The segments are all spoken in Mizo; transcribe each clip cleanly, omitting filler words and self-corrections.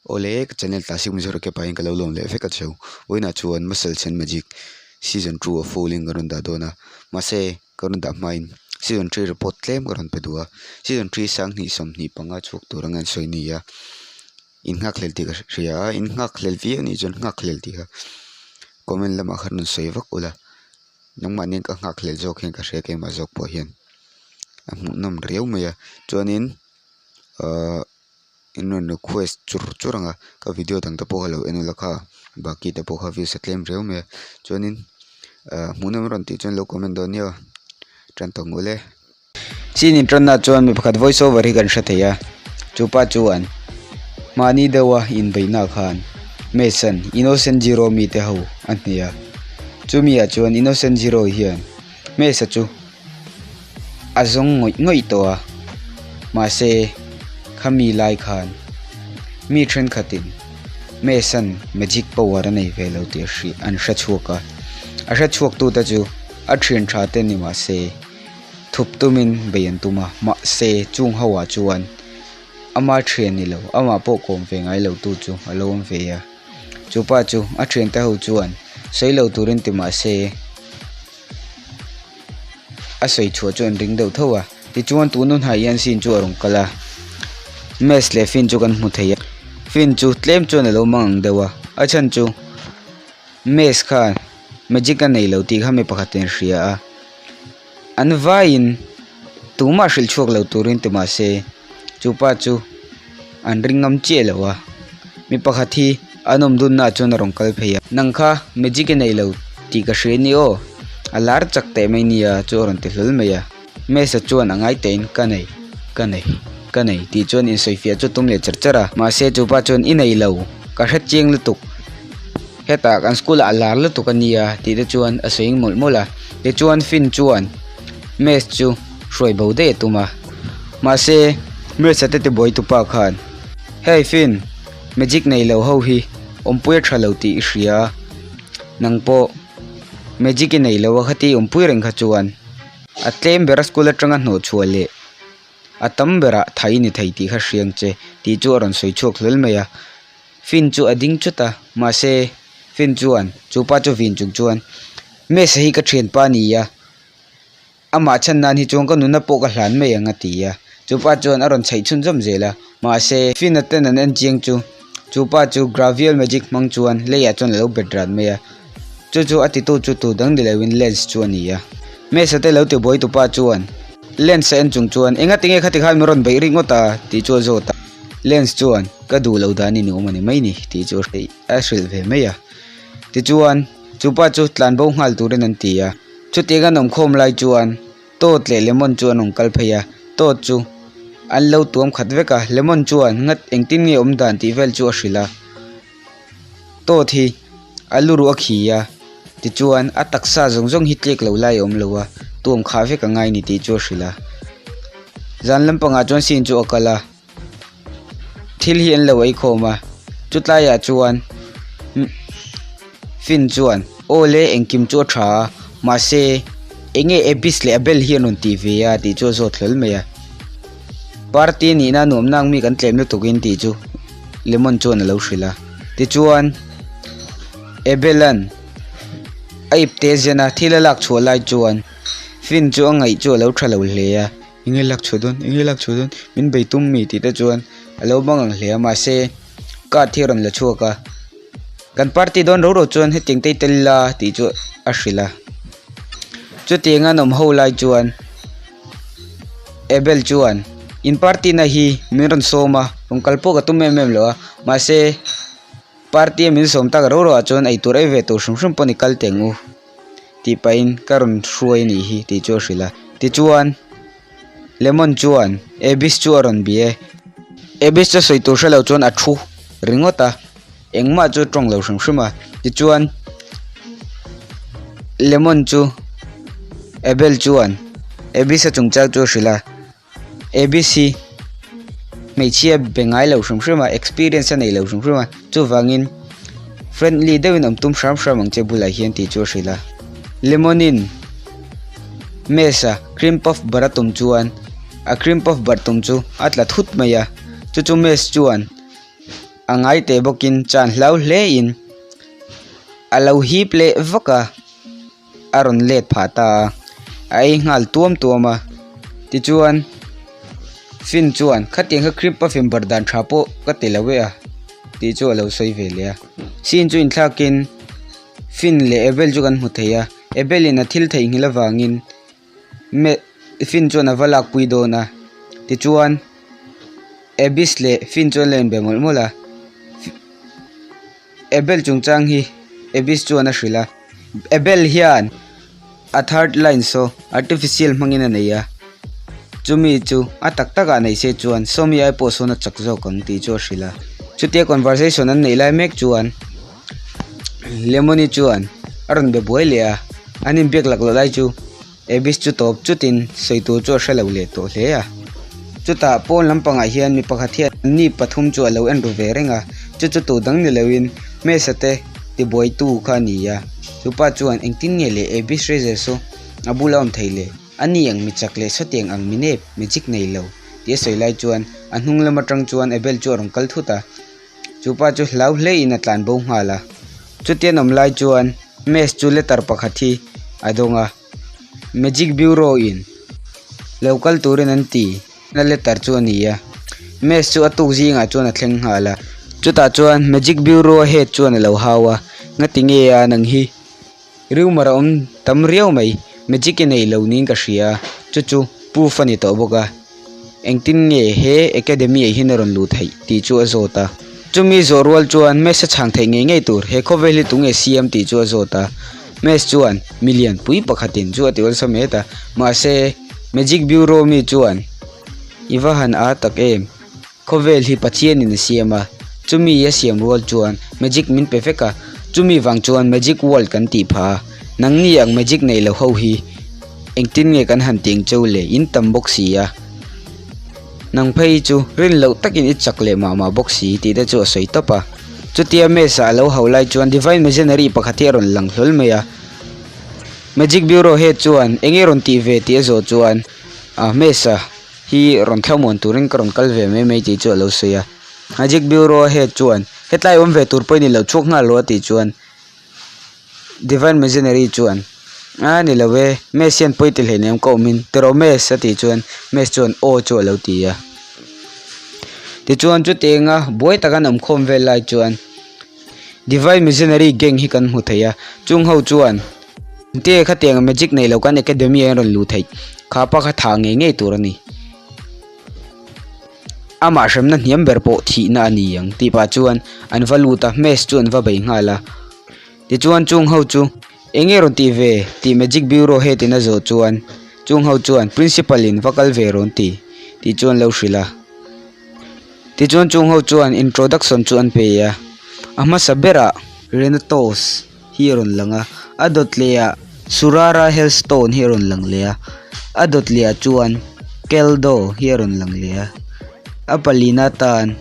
Awle, ka channel Classic Mizo Recap ah hian ka lo lawm leh vek a cheu. Vawiinah chuan Muscles and Magic season 2 a full in ka rawn dah dawn a. Mahse, ka rawn dah hmain season 3 report tlem ka rawn pe duh a. Season 3 sanghnih 25 chhuak tur anga an sawi ni a. In nghakhlel tih ka hria a, in nghakhlel viau anih chuan nghakhlel tih kha comment lamah khan rawn sawi vak ula. Nangmahni ka nghakhlel zawk hian ka hria keimah zawk pawh hian a hmuhnawm riau mai a. Chuanin ahh. In rawn request chur chur ang a ka video dang te pawh kha lo en ula kha baki te pawh kha views a tlem riau mai a chuanin ah hmuhnawm rawn tih chuan lo comment dawn nia tan tawh ang ule. Scene inṭanna chuan mi pakhat voice over hi kan hre thei a chupa chuan mahni deuha inbeihna khan Mason Innocent Zero mite ho a hne a chumi ah chuan Innocent Zero hian Mesa chu a zawng ngawih ngawih tawh a mahse khami lai khan mi thenkhatin Mason magic power a nei ve lo tih an hre chhuak a a hre chhuak tu te chu a thian tha te ni mahse thup tumin bei an tum a mahse chung ho ah chuan ama thian ni lo amah pawh kawm ve ngai lo tu chu a lo awm ve a chupa chu a thian te ho chuan sawi lo turin ti mahse. A sawi chhuah chu an ring deuh tho a tichuan tun hunah hian scene chu a rawn kal a maze leh fin chu kan hmu thei a fin chu tlem chuan alo mang ang deuh a a chhan chu maze khan magic a nei lo tih kha mi pakhat in a hria a an vaiin tumah hrilh chhuak lo turin ti mahse chupa chu an ring ngam chiah lo a mi pakhat hi an awm dunna ah chuan a rawn kal phei a nang kha magic i nei lo tih ka hria ni aw a lar chak teh mai nia chu a rawn ti hlawl mai a Mesa chuan a ngai tein ka nei ka nei ka nei tih chuan insawifiah chu a tum leh cher cher a mahse chupa chuan i nei lo ka hre chiang lutuk hetah kan school ah a lar lutuk a nia tih te chuan a sawi mawlh mawlh a tichuan Finn chuan Mesa chu hruai bo daih a tum a mahse Mesa te tibuai tupa khan Hey Finn magic nei lo ho hi awmpui a tha lo tih i hria a nang pawh magic i nei lo a khati awmpui reng kha chuan a tlem bera school atanga hnawh chhuah leh a tam berah thai ni thei tih kha hriang che tih chu a rawn sawi chhuak hlawl mai a Finn chu a ding chut a mahse Finn chuan chupa chu vin chung chuan Mesa hi ka thianpa a ni a. Amah chhan nan hi chuan ka nuna pawh ka hlan mai ang a ti a. Chupa chuan a rawn chhaih chhunzawm zel a. Mahse, Finn-a ten an en chiang chu chupa chu Gravial Magic hmang chuan leiah chuan a lo bet rat mai a. Chu chu a titu chu tu dang ni loin Lens chu a ni a. Mesa te lo tibuai tupa chuan Lens a en chung chuan Enga tinge khati khan min rawn beih rik ngawt a? tih chu a zawt a. Lens chuan Ka duh lo dan i ni awm a ni mai ni tih chu a hrilh ve mai a. Tichuan, chupa chu tlanbo nghal turin an ti a. Chutiang an awmkhawm lai chuan Toad leh Lemon chu an rawn kal phei a, Toad chu an lo tuam khat vek a, Lemon chuan ngat engtin nge awm dan tih vel chu a hrilh a. Toad hi a lu ruh a khi a, tichuan a taksa zawng zawng hi tlek lo lai a awm lo a, tuam khah vek a ngai ni tih chu a hrilh a. Zan lampangah chuan scene chu a kal a. Thil hi an lo ei khawm a chutlaiah chuan Finn chuan aw le engkim chu a tha a mahse eng nge Abyss leh Abel hi an rawn tih ve a tih chu a zawt hlawl mai a party a nihna nuam nang mi kan tlem lutuk in tih chu Lemon chuan a lo hrilh a tichuan Abel an a ipte zen a thil a lak chhuah lai chuan Finn chu a ngaih chu a lo tha lo hle a. Enge lak chhuah dawn enge lak chhuah dawn min bei tum mi tih te chuan a lo bang ang hle a mahse card hi a rawn la chhuak a kan party dawn ro ro chuan hetiang te hi tel ila tih chu a hrilh a chutiang an awm ho lai chuan Abel chuan in party na hi min rawn sawm a rawn kal pawh ka tum em em lo a mahse party a min sawm tak ro ro ah chuan eitur ei ve tur hrim hrim pawh ni kal teh ang u. Tih pahin ka rawn hruai a nih hi tih chu a hrilh a. Tichuan Lemon chuan Abyss chu a rawn bia e. Abyss chu sawi tur hre lo chuan a thu ringawt a, engmah chu a tawng lo hrim hrim a. Tichuan Lemon chu Abel chuan Abyss a chungchang chu a hrilh a. Abyss hi hmeichhia be ngai lo hrim hrim a, experience a nei lo hrim hrim a, chuvangin friendly deuhin awm tum hram hram ang che bulah hian tih chu a hrilh a. Lemon-in Mesa cream puff bar a tum chuan a cream puff bar tum chu a tla thut mai a, chu chu Mesa chuan. A ngai teh bawkin chan hlau hlein a lo hip leh vak a, a rawn let phah ta a, a ei nghal tuam tuam a. Tichuan Finn chuan khatiang kha Creep Puffin bar dan tha pawh ka ti lo e a tih chu a lo sawi ve leh a. Scene chu inthlakin Finn leh Abel chu kan hmu thei a, Abel in a thil theihnghilh avangin Finn chuan a va lakpui dawn a, tichuan Abyss leh Finn chuan an la inbe mawlh mawlh a, Abel chungchang hi Abyss chuan a hrilh a, Abel hian a third line saw artificial hmangin a nei a, chumi chu a tak takah nei se chuan sawmi ai pawh sawn a chak zawk ang tih chu a hrilh a, chutia conversation an neih lai mek chuan. Lemony chuan a rawn be buai leh a, an inbiak lak loh lai chu Abyss chu tawp chutin sawi tur chu a hre lo leh tawh hle a. Chutah pawn lampangah hian mi pakhat hian ni pathum chu a lo en ru ve reng a, chu chu tu dang ni loin hmeichhe te tibuaitu kha a ni a. Chupa chuan engtin nge le Abyss Razor chu a bula awm thei le? A ni ang mi chak leh sawtiang ang mi nep, magic nei lo tih a sawi lai chuan a hnung lam atang chuan Abel chu a rawn kal thut a. Chu pa chu hlau hle in a tlan bo nghal a. Chutian awm lai chuan Mace chu letter pakhat hi a dawng a. Magic Bureau in lo kal turin an ti na letter chu a ni a. Mace chu a tuk zingah chuan a thleng nghal a. Chutah chuan Magic Bureau a head chuan a lo hau a, Ngati nge a nang hi? Rumour a awm tam riau mai, magic i nei lo niin ka hria a, chu chu proof a ni tawh bawk a, engtin nge he academy ah hian a rawn luh theih tih chu a zawt a. Chumi zawh rual chuan Mace a chhang theih ngei ngei tur he khawvel hi tunge siam tih chu a zawt a, Mace chuan milian pui pakhatin chu a ti awlsam et a, mahse magic bureau mi chuan i va han â tak em? Khawvel hi Pathianin a siam a, chumi a siam rual chuan magic min pe vek a, chumi vang chuan magic world kan tih phah a, nangni ang magic nei lo ho hi engtin nge kan han tih ang cheu le, in tam bawk si a, nang phei chu rin loh takin i chak leh mah mah bawk si tih te chu a sawi tawp a. Chutia Mesa a lo hau lai chuan Divine Missionary pakhat hi a rawn lang hlawl mai a, Magic Bureau head chuan enge rawn tih ve tih a zawh chuan a Mesa hi rawn thlamuan turin ka rawn kal ve mai mai tih chu a lo sawi a magic bureau head chuan hetlai awm ve tur pawh i ni lo chhuak nghal lo a tih chuan divine missionary chuan a ni lo e mess hian pawi ti hleinem ka awm in tiraw mess a tih chuan mess chuan aw chu a lo ti a tichuan chutianga buai taka an awm khawm vel lai chuan divine missionary gang hi kan hmu thei a chung ho chuan. Engtin nge khatiang magic nei lo kan academy ah an rawn luh theih? Kha pa kha thah ngei ngei tur a ni. Amah hremna hniam ber pawh thihna a ni ang tih pah chuan an va lut a, Mace chu an va bei nghal a. Tichuan chung ho chu eng nge rawn tih ve tih magic bureau head in a zawh chuan chung ho chuan principal in va kal ve rawn ti tih chu an lo hrilh a. Tichuan chung ho chuan introduction chu an pe a, a hmasa berah Renatos. hi a rawn lang a a dawt leh ah Surara hailstone hi a rawn lang leh a a dawt leh ah chuan Keldo hi a rawn lang leh a a palina tan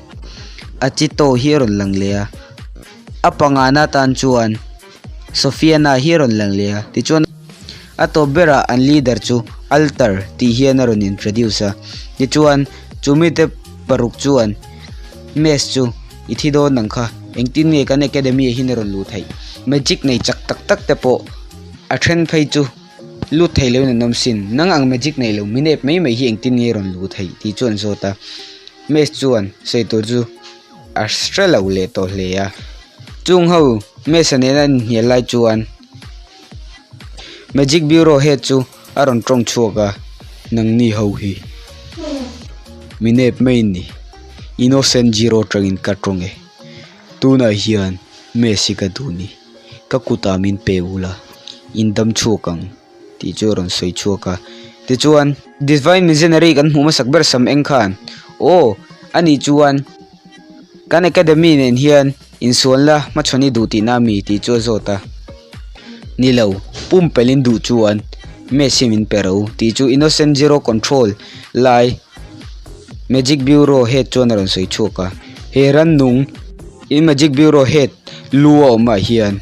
Achito hi a rawn lang leh a a pangana tan chuan Sophiana hi a rawn lang leh a tichuan a tawp berah an leader chu Alter tih hian a rawn introduce a tichuan chu mite paruk chuan Mace chu I thi dawn ang kha, engtin nge kan academy ah hian a rawn luh theih? Magic nei chak tak tak te pawh a then phei chu lut thei loin an awm sin. Nang ang magic nei lo mi nep mai mai hi engtin nge a rawn luh theih tih chu an zawt a. Mace chuan sawi tur chu a hre lo leh tawh hle a. Chung ho Mace-a nena an inhnial lai chuan Magic Bureau head chu a rawn tawng chhuak a, Nangni ho hi mi nep mai in ni, Innocent Zero atangin ka tawng e, tunah hian Mace hi ka duh ni, ka kutah min pe ula, in dam chhuak ang tih chu a rawn sawi chhuak a, tichuan Divine Missionary kan hmuh hmasak ber sam eng khan aw anih chuan kan academy nen hian insualna hmachhawn i duh tihna a mi tih chu a zawt a. Ni lo, pumpelhin duh chuan Messi min pe ro tih chu Innocent Zero Control lai Magic Bureau head chuan a rawn sawi chhuak a. He rannung in Magic Bureau head lu a awm ah hian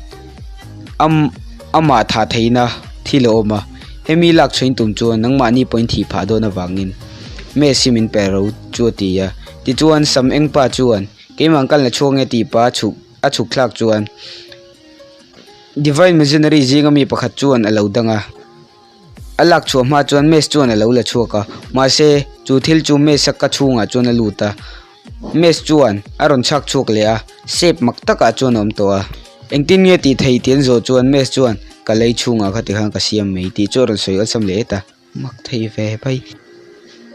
am amah thah theihna thil a awm a, hemi lak chhuahin tum chuan nangmahni pawhin thih phah dawn avangin Messi min pe ro chu a ti a. Tichuan Sam Engpa chuan. Keimah an kalna chhuak nge tih pa a chhuk a chhuk thlak chuan Divine Missionary zinga mi pakhat chuan a lo dang a. A lak chhuah hma chuan Mace chuan a lo la chhuak a, mahse chu thil chu Mace-a ka chhungah chuan a lut a. Mace chuan a rawn chhak chhuak leh a, shape mak takah chuan a awm tawh a. Engtin nge tih theih tih an zawh chuan Mace chuan ka lei chhungah kha tikhan ka siam mai tih chu a rawn sawi awlsam leh et a. Mak thei ve bai.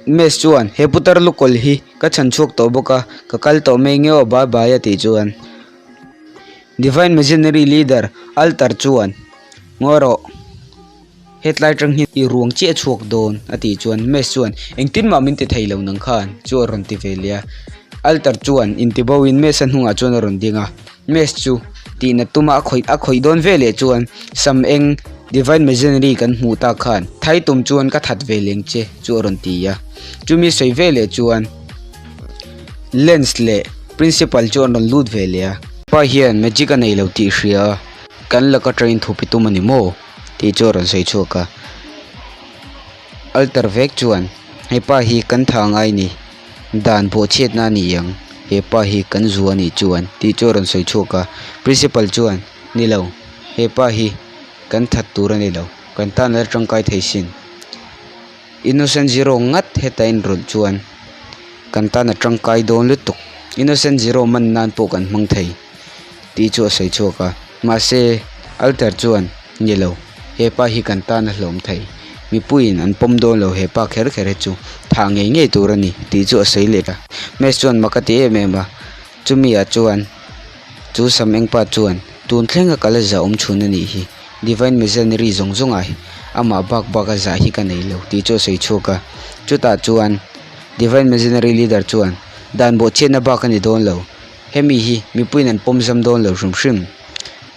Mace chuan he putar lukawl hi ka chhan chhuak tawh bawk a, ka kal tawh mai nge aw bye bye a tih chuan Divine Missionary Leader Altar chuan Ngawi rawh. Hetlai tang hi i ruang chiah chhuak dawn a tih chuan Mace chuan engtin mah min ti thei lo nang khan chu a rawn ti ve leh a. Alter chuan inti bo in Mace a hnungah chuan a rawn ding a. Mace chu tihna tuma a khawih a khawih dawn ve leh chuan sam eng Divine Machinery kan hmuh tak khan thai tum chuan ka that ve leng che chu a rawn ti a. Chumi sawi ve leh chuan Lens leh Principal chu an rawn lut ve leh a. Pa hian magic a nei lo tih hria a, kan laka train thupi tum a ni maw? Tih chu a rawn sawi chhuak a. Alter vek chuan he pa hi kan tha ngai ni, dan bawhchhiatna a ni ang, he pa hi kan zu a nih chuan tih chu a rawn sawi chhuak a. Principal chuan ni lo, he pa hi kan that tur a ni lo, kan tan a la tangkai thei sin. Innocent Zero ngat heta inrawlh chuan kan tan a tangkai dawn lutuk. Innocent Zero man nan pawh kan hmang thei tih chu a sawi chhuak a. Mahse, Alter chuan, Ni lo, he pa hi kan tan a hlawm thei. Mipuiin an pawm dawn lo he pa kher kher hi chu thah ngei ngei tur a ni tih chu a sawi leh a. Mace chuan mak a ti em em a, chumi ah chuan chu sam eng pa chuan tun thlenga kal a zah awm chhun a nih hi. Divine Missionary zawng zawng ah amah bak bak a zah hi ka nei lo tih chu a sawi chhuak a. Chutah chuan Divine Missionary Leader chuan dan bawhchhiatna bak a ni dawn lo. Hemi hi mipuiin an pawm zam dawn lo hrim hrim.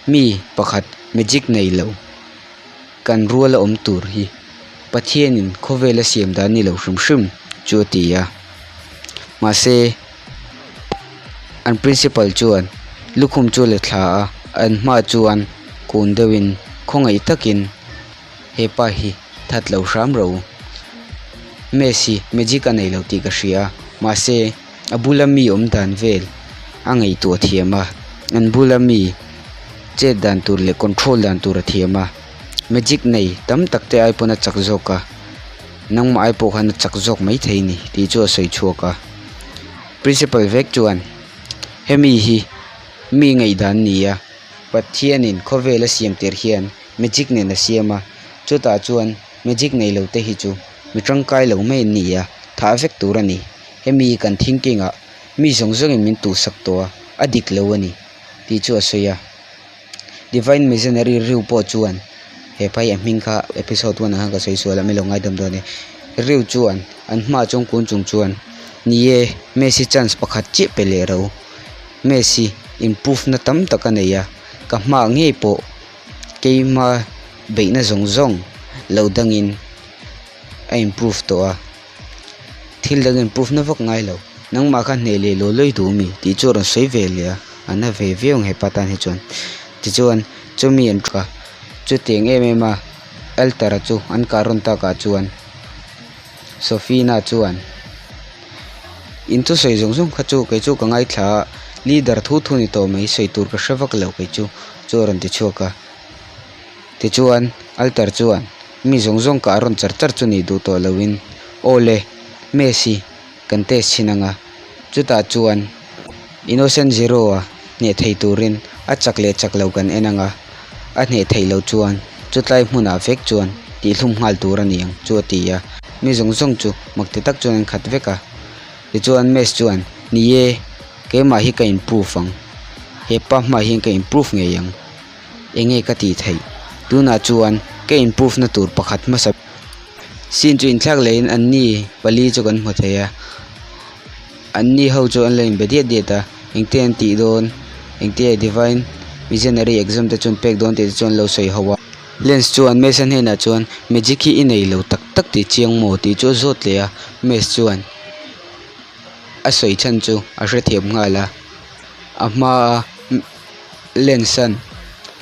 Mi pakhat magic nei lo kan rual a awm tur hi Pathianin khawvel a siam dan ni lo hrim hrim chu a ti a. Mahse an principal chuan lukhum chu la thla a, an hmaah chuan kun deuhin khawngaih takin he pa hi that lo hram ro. Mace hi magic a nei lo tih ka hria a, mahse a bula mi awm dan vel a ngaihtuah thiam a, an bula mi chet dan tur leh control dan tur a thiam a, magic nei tam tak te ai pawn a chak zawk a. Nangmah ai pawh khan a chak zawk mai thei ni tih chu a sawi chhuak a. Principal vek chuan hemi hi mi ngaihdan ni a, Pathianin khawvel a siam tir hian magic nen a siam a, chutah chuan magic nei lo te hi chu mi tangkai lo mai an ni a, thah vek tur a ni. Hemi kan thinking ah mi zawng zawngin min tuhsak tawh a, a dik lo a ni tih chu a sawi a. Divine Missionary Riu pawh chuan he phai a hming kha episode one ah khan ka sawi sual a mi lo ngaidam dawn e. Riu chuan an hmaah chuan kun chung chuan ni e Messi chance pakhat chiah pe leh ro. Messi improve na tam tak a nei a ka hmaah ngei pawh keima beihna zawng zawng lo dangin a improve tawh a. Thil dang improve na vak ngai lo. Nangmah kha hneh leh law lawi duh mi tih chu a rawn sawi ve leh a, a na ve viau ang hepa tan hi chuan. Tichuan chumi an tha chutiang em em a altar a chu an kah rawn takah chuan Sophina chuan in thusawi zawng zawng kha chu kei chu ka ngaithla a leader thu thu ni tawh mai sawi tur ka hre vak lo kei chu chu a rawn ti chhuak a. Tichuan altar chuan mi zawng zawng kah rawn char char chu nih duh tawh loin aw le Messi kan test chhin ang a, chutah chuan Innocent Zero a hneh thei turin a chak leh chak lo kan en ang a, a hneh theih loh chuan chutlai hmunah vek chuan tihhlum nghal tur a ni ang chu a ti a, mi zawng zawng chu mak ti tak chuan an khat vek a, tichuan Messi chuan ni e keimah hi ka improve ang, hepa hmaah hian ka improve ngei ang. Enge ka tih theih? Tunah chuan ka improve na tur pakhat hmasa scene chu inthlak lehin anni pali chu kan hmu thei a anni ho chu an lo inbe diat diat a engte an tih dawn engte divine missionary exam te chu an pek dawn tih te chu an lo sawi ho a lens chuan Mace a hnenah chuan magic hi i nei lo tak tak tih chiang maw tih chu a zawt leh a Mace chuan a sawi chhan chu a hrethiam nghal a a hmaa. Lens-a'n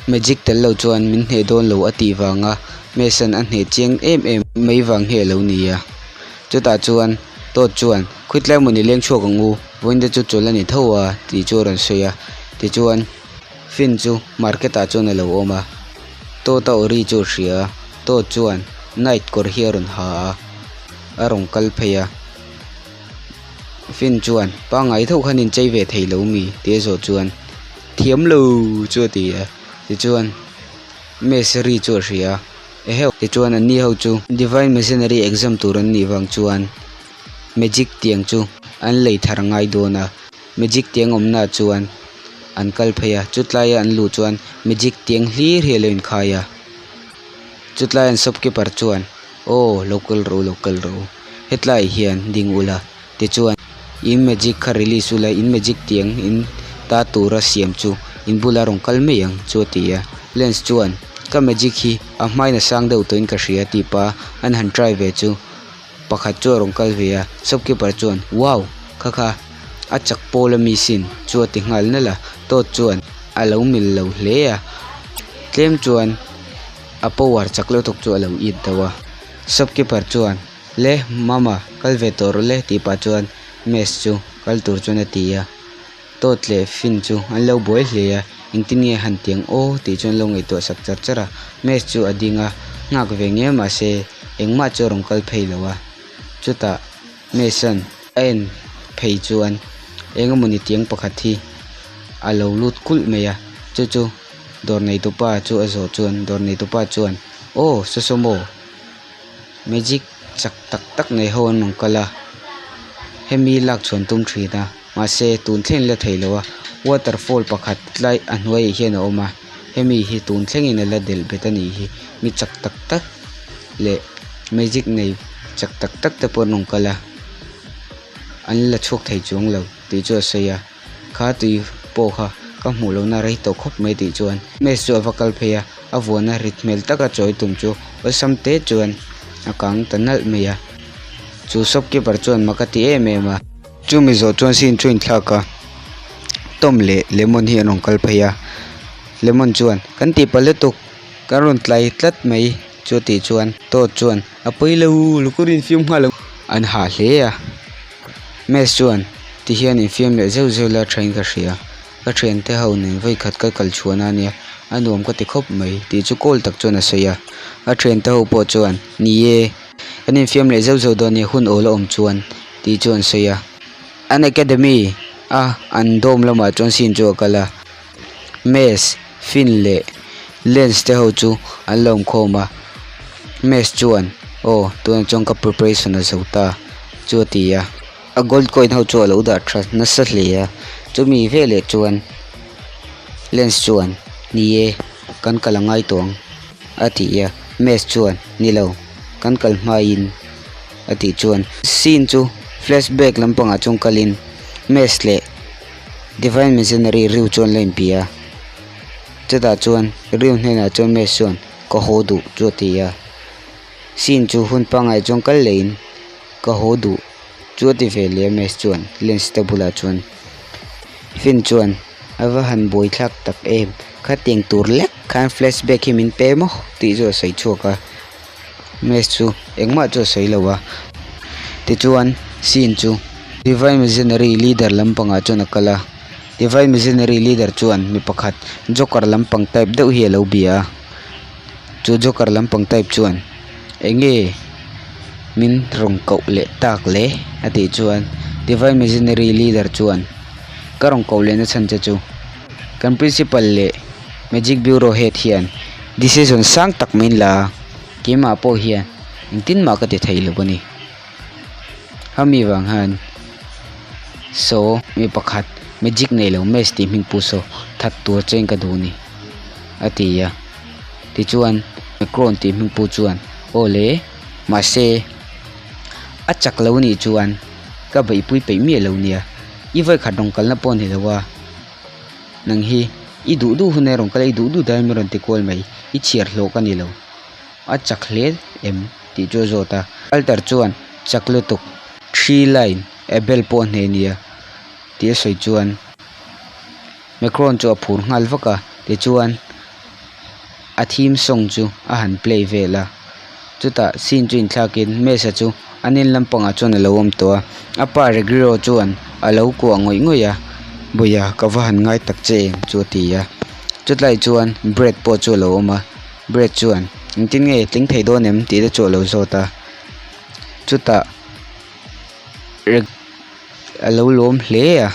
magic tel lo chuan min hneh dawn lo a tih vanga Mason a hneh chiang em em mai vang hi a lo ni a. Chutah chuan Todd chuan. Khawitlai mawni leng chhuak ang u, vawiin te chu chawlh a ni tho a tih chu a rawn sawi a. Tichuan Finn chu market ah chuan a lo awm a, Todd a aw ri chu a hria a, Todd chuan night kawr hi a rawn ha a, a rawn kal phei a. Finn chuan pangngai deuh khan inchei ve thei lo mi tih a zawh chuan thiam lo chu a ti a, tichuan Mace ri chu a hria a, eheu tichuan anni ho chu Divine Missionary exam tur an nih vang chuan magic tiang chu an lei thar ngai dawn a, magic tiang awmna ah chuan an kal phei a, chutlaia an luh chuan magic tiang hlir hi a lo inkhai a, chutlai an shopkeeper chuan aw lo kal rawh u lo kal rawh u hetlaiah hian ding ula tichuan in magic kha release ula in magic tiang in ta tura siam chu in bula rawn kal mai ang chu a ti a lens chuan ka magic hi a hmain a sang deuh tawhin ka hria tih pah an han try ve chu. Pakhat chu a rawn kal ve a, shopkeeper chuan, Wow! Kha kha, a chak pawl a mi sin chu a ti nghal nalh a, Todd chuan a lo mil lo hle a, tlem chuan a power chak lutuk chu a lo it deuh a. Shopkeeper chuan, Le, mama, kal ve tawh rawh le tih pah chuan Mace chu kal tur chuan a ti a. Todd leh Finn chu an lo buai hle a, engtin nge han ti ang aw tih chu an lo ngaihtuah sak char char a. Mace chu a ding a, nghak ve nge mahse engmah chu a rawn kal phei lo a. Chutah Mace-a'n a en phei chuan eng emawni tiang pakhat hi a lo lut kulh mai a, chu chu dawr neitupa chu a zawh chuan dawr neitupa chuan Aw Sosomo! Magic chak tak tak nei ho an rawn kal a, hemi lak chhuan tum thin a. Mahse tun thleng la thei lo a waterfall pakhat tlai a hnuaiah hian a awm a hemi hi tun thlengin a la delh bet a nih hi mi chak tak tak leh magic nei chak tak tak te pawh an rawn kal a an la chhuak thei chuang lo tih chu a sawi a kha tui pawh kha ka hmuh lohna rei tawh khawp mai tih chuan maze chu a va kal phei a a vuahna rit hmel taka chawi tum chu awlsam te chuan a kang ta nalh mai a chu shopkeeper chuan mak a ti em em a. Chumi zawh chuan scene chu a inthlak a, Tom leh Lemon hi an rawn kal phei a, Lemon chuan kan tih palh lutuk kan rawn tlai tlat mai chu a tih chuan Todd chuan a pawi lo lukawr infiam nghal ang an hah hle a, Max chuan ti hian infiam leh zeuh zeuh la thain ka hria, ka thiante ho nen vawikhat ka kal chhuahna ania a nuam ka ti khawp mai tih chu call tak chuan a sawi a, a thiante ho pawh chuan ni e. Kan infiam leh zeuh zeuh dawn nia hun awl a awm chuan tih chu an sawi a. An academy a an dome lamah chuan scene chu a kal a. Mace, Finn leh Lance te ho chu an lo awmkhawm a. Mace chuan aw tunah chuan ka preparation a zo ta chu a ti a. A gold coin ho chu a lo dah tha nasa hle a. Chumi veleh chuan Lance chuan ni e kan kal a ngai tawh ang. A ti a, Mace chuan, Ni lo, kan kal hmain a tih chuan scene chu flashback lampangah chuan kalin Mace leh Divine Missionary Ryu chu an la inpia a. Chutah chuan Ryu hnenah chuan Mace chuan, Ka haw duh chu a ti a. Scene chu hun pangngai chuan kal lehin, Ka haw duh chu a ti ve leh a Mace chuan Lance te bulah chuan. Finn chuan a va han buaithlak tak em, khatiang tur lek khan flashback hi min pe maw tih chu a sawi chhuak a, Mace chu engmah chu a sawi lo a, tichuan scene chu Divine Missionary leader lampangah chuan a kal a, Divine Missionary leader chuan mi pakhat joker lampang type deuh hi a lo bia a, chu joker lampang type chuan eng nge min rawn koh leh tak le a tih chuan Divine Missionary leader chuan. Ka rawn koh lehna chhan che chu kan principal leh magic bureau head hian decision sang tak mai la a, keimah pawh hian engtin mah ka ti thei lo a ni. Hemi vang hian saw mi pakhat magic nei lo maze tih hming pawh saw that tur chein ka duh a ni a ti a. Tichuan Macron tih hming pawh chuan aw le mahse a chak lo nih chuan. Ka beihpui peih miah lo nia, i vawikhat rawn kalna pawh a ni lo a, nang hi i duh duh hun e rawn kal a, i duh duh dahin min rawn ti kual mai, i chhiar hlawh ka ni lo, a chak hle em tih chu a zawt a, Alter chuan chak lutuk three line Abel pawh a hneh nia tih a sawi chuan Macron chu a phur nghal vak a, tichuan a theme song chu a han play vel a, chutah scene chu inthlakin Mesa chu. An in lampangah chuan a lo awm tawh a, a pa Regiro chuan a lo kuah ngawih ngawih a, Bawiha ka va han ngai tak che em chu a ti a. Chutlai chuan Brad pawh chu a lo awm a, Brad chuan engtin nge tling thei dawn em tih te chu a lo zawt a. Chutah Reg a lo lawm hle a.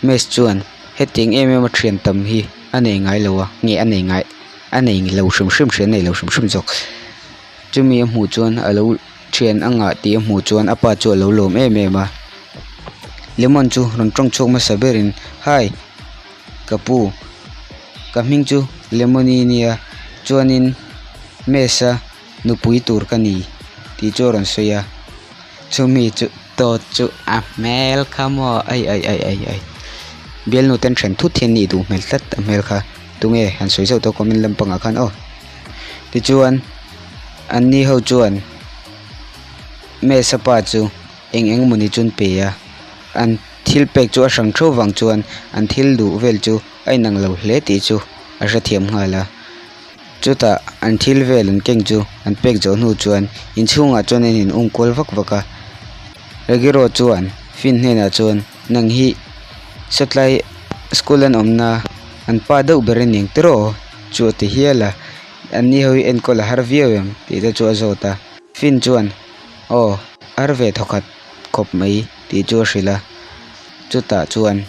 Mace chuan hetiang em em a thian tam hi a nei ngai lo a, nge a nei ngai a nei lo hrim hrim thian a nei lo hrim hrim zawk. Chumi a hmuh chuan a lo thian a ngah tih a hmuh chuan a pa chu a lo lawm em em a. Lemon chu rawn tawng chhuak hmasa berin Hi ka pu ka hming chu Lemon-i nia chuanin Mace a nupui tur ka ni tih chu a rawn sawi a. Chumi chu dawt chu a hmel kha maw ai ai ai ai ai bialnu ten then thut hian nih duh hmel tlat a hmel kha tunge han sawi zauh tawh comment lampangah khan aw tichuan an ni ho chuan mesa pa chu eng eng emawni chu an pe a an thil pek chu a hrang theuh vang chuan an thil duh vel chu a inang lo hle tih chu a hrethiam nghal a. Chutah an thil vel an keng chu an pek zawh hnu chuan inchhungah chuan an in ung kual vak vak a. Regiro chuan Finn hnenah chuan nang hi sawtlai school an awmna an pa deuh ber a ni ang tiraw chu a ti hial a. An ni ho hi enkawl a har viau em tih te chu a zawt a. Finn chuan aw har ve thawkhat khawp mai tih chu a hrilh a. Chutah chuan.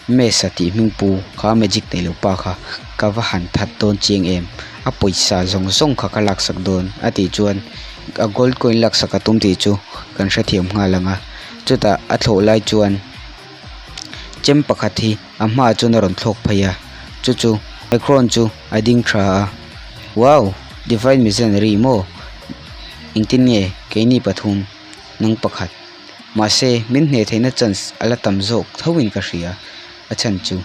Mesa tih hming pu kha magic nei lo pa kha ka va han that dawn chiang em a pawisa zawng zawng kha ka laksak dawn a tih chuan a gold coin laksak a tum tih chu kan hrethiam nghal ang a chutah a thlawh lai chuan chem pakhat hi a hmaah chuan a rawn thlawk phei a chu chu micron chu a ding tha a wow divine missionary maw engtin nge keini pathum nang pakhat. Mahse, min hneh theihna chance a la tam zawk tho in ka hria, a chhan chu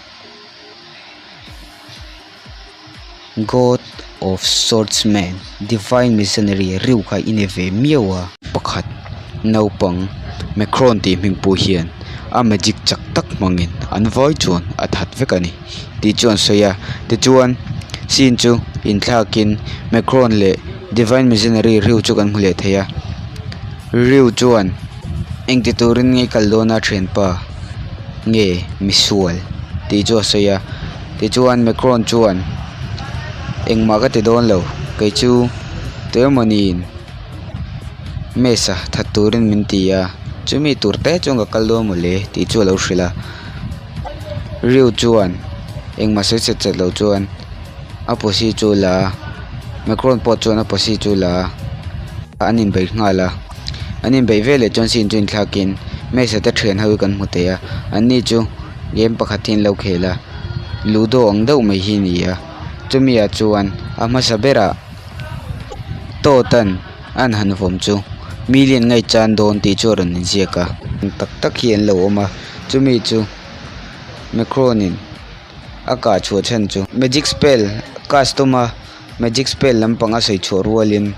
God of Swordsman, Divine Missionary riu kha i ni ve miau a. Pakhat, naupang Macron tih hming pawh hian a magic chak tak hmangin an vai chuan a that vek a ni tih chu an sawi a. Tichuan, scene chu inthlakin Macron leh Divine Missionary riu chu kan hmu leh thei a. Riu chuan engti turin nge kal dawn a thianpa nge misual tih chu a sawi a tichuan Macron chuan engmah ka ti dawn lo kei chu tu emawni mesa that turin min ti a chumi tur te chuan ka kal dawn mawle tih chu a lo hrilh a Riu chuan engmah sawi chet chet lo chuan a posi chu a la a Macron pawh chuan a posi chu a la a. An inbeih nghal a, an inbeih veleh chuan scene chu inthlakin Mesa te thian ho hi kan hmu thei a, an ni chu game pakhat hi an lo khel a, ludo ang deuh mai hi a ni a, chumi ah chuan a hmasa berah Toad an an han vawm chu million ngei chan dawn tih chu a rawn inziak a. Tak tak hi an lo awm a, chumi chu Macron in a kah chhuah chhan chu magic spell cast tuma magic spell lampang a sawi chhuah rualin.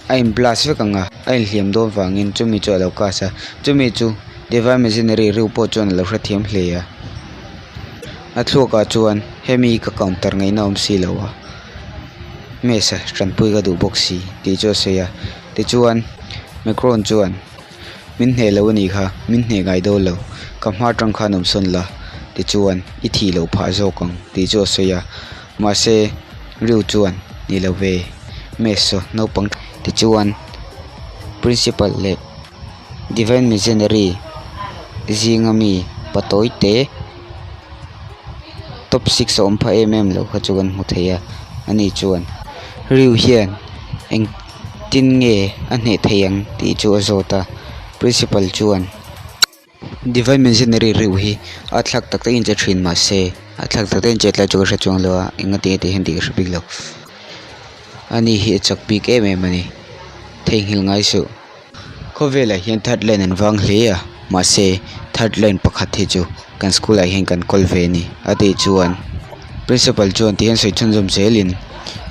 A in blast vek ang a a inhliam dawn vangin chumi chu a lo cast a chumi chu divine missionary riu pawh chuan a lo hrethiam hle a a thluakah chuan hemi ka counter ngaihna awm si lo a mesa tanpui ka duh bawk si tih chu a sawi a tichuan macron chuan min hneh lo a nih kha min hneh ngai dawn lo ka hma atang khan awm sawn la tichuan i thih loh phah zawk ang tih chu a sawi a mahse riu chuan ni lo ve mesa naupang tichuan principal leh divine missionary zinga mi patawi te top six a awm phah em em lo kha chu kan hmu thei a ani chuan riu hian eng tin nge a hneh thei ang tih chu a zawt a principal chuan divine missionary riu hi a thlak tak takin che thin mahse a thlak tak takin chet lai chu ka hre chuang lo a enga tinge tih hian tih ka hre bik lo ani hi a chak bik em em a ni theihnghilh ngai suh khawvelah hian third line an vang hle a mahse third line pakhat hi chu kan school ah hian kan kawl ve a ni a tih chuan principal chuan ti hian sawi chhunzawm zelin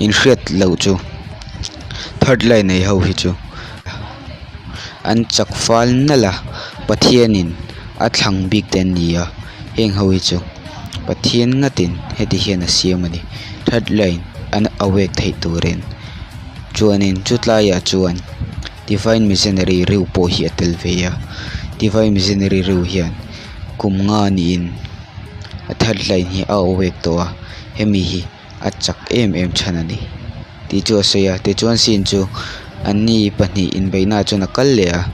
inhriat loh chu third line nei ho hi chu an chak fal nalh a Pathianin a thlang bik te an ni a heng ho hi chu Pathian ngatin heti hian a siam a ni third line an awake theih turin. Chuanin chutlaiah chuan Divine Missionary Reu pawh hi a tel ve a, Divine Missionary Reu hian kum nga niin a third line hi a awake tawh a, hemi hi a chak em em chhan a ni tih chu a sawi a, tichuan scene chu anni pahnih inbeihnaah chuan a kal leh a,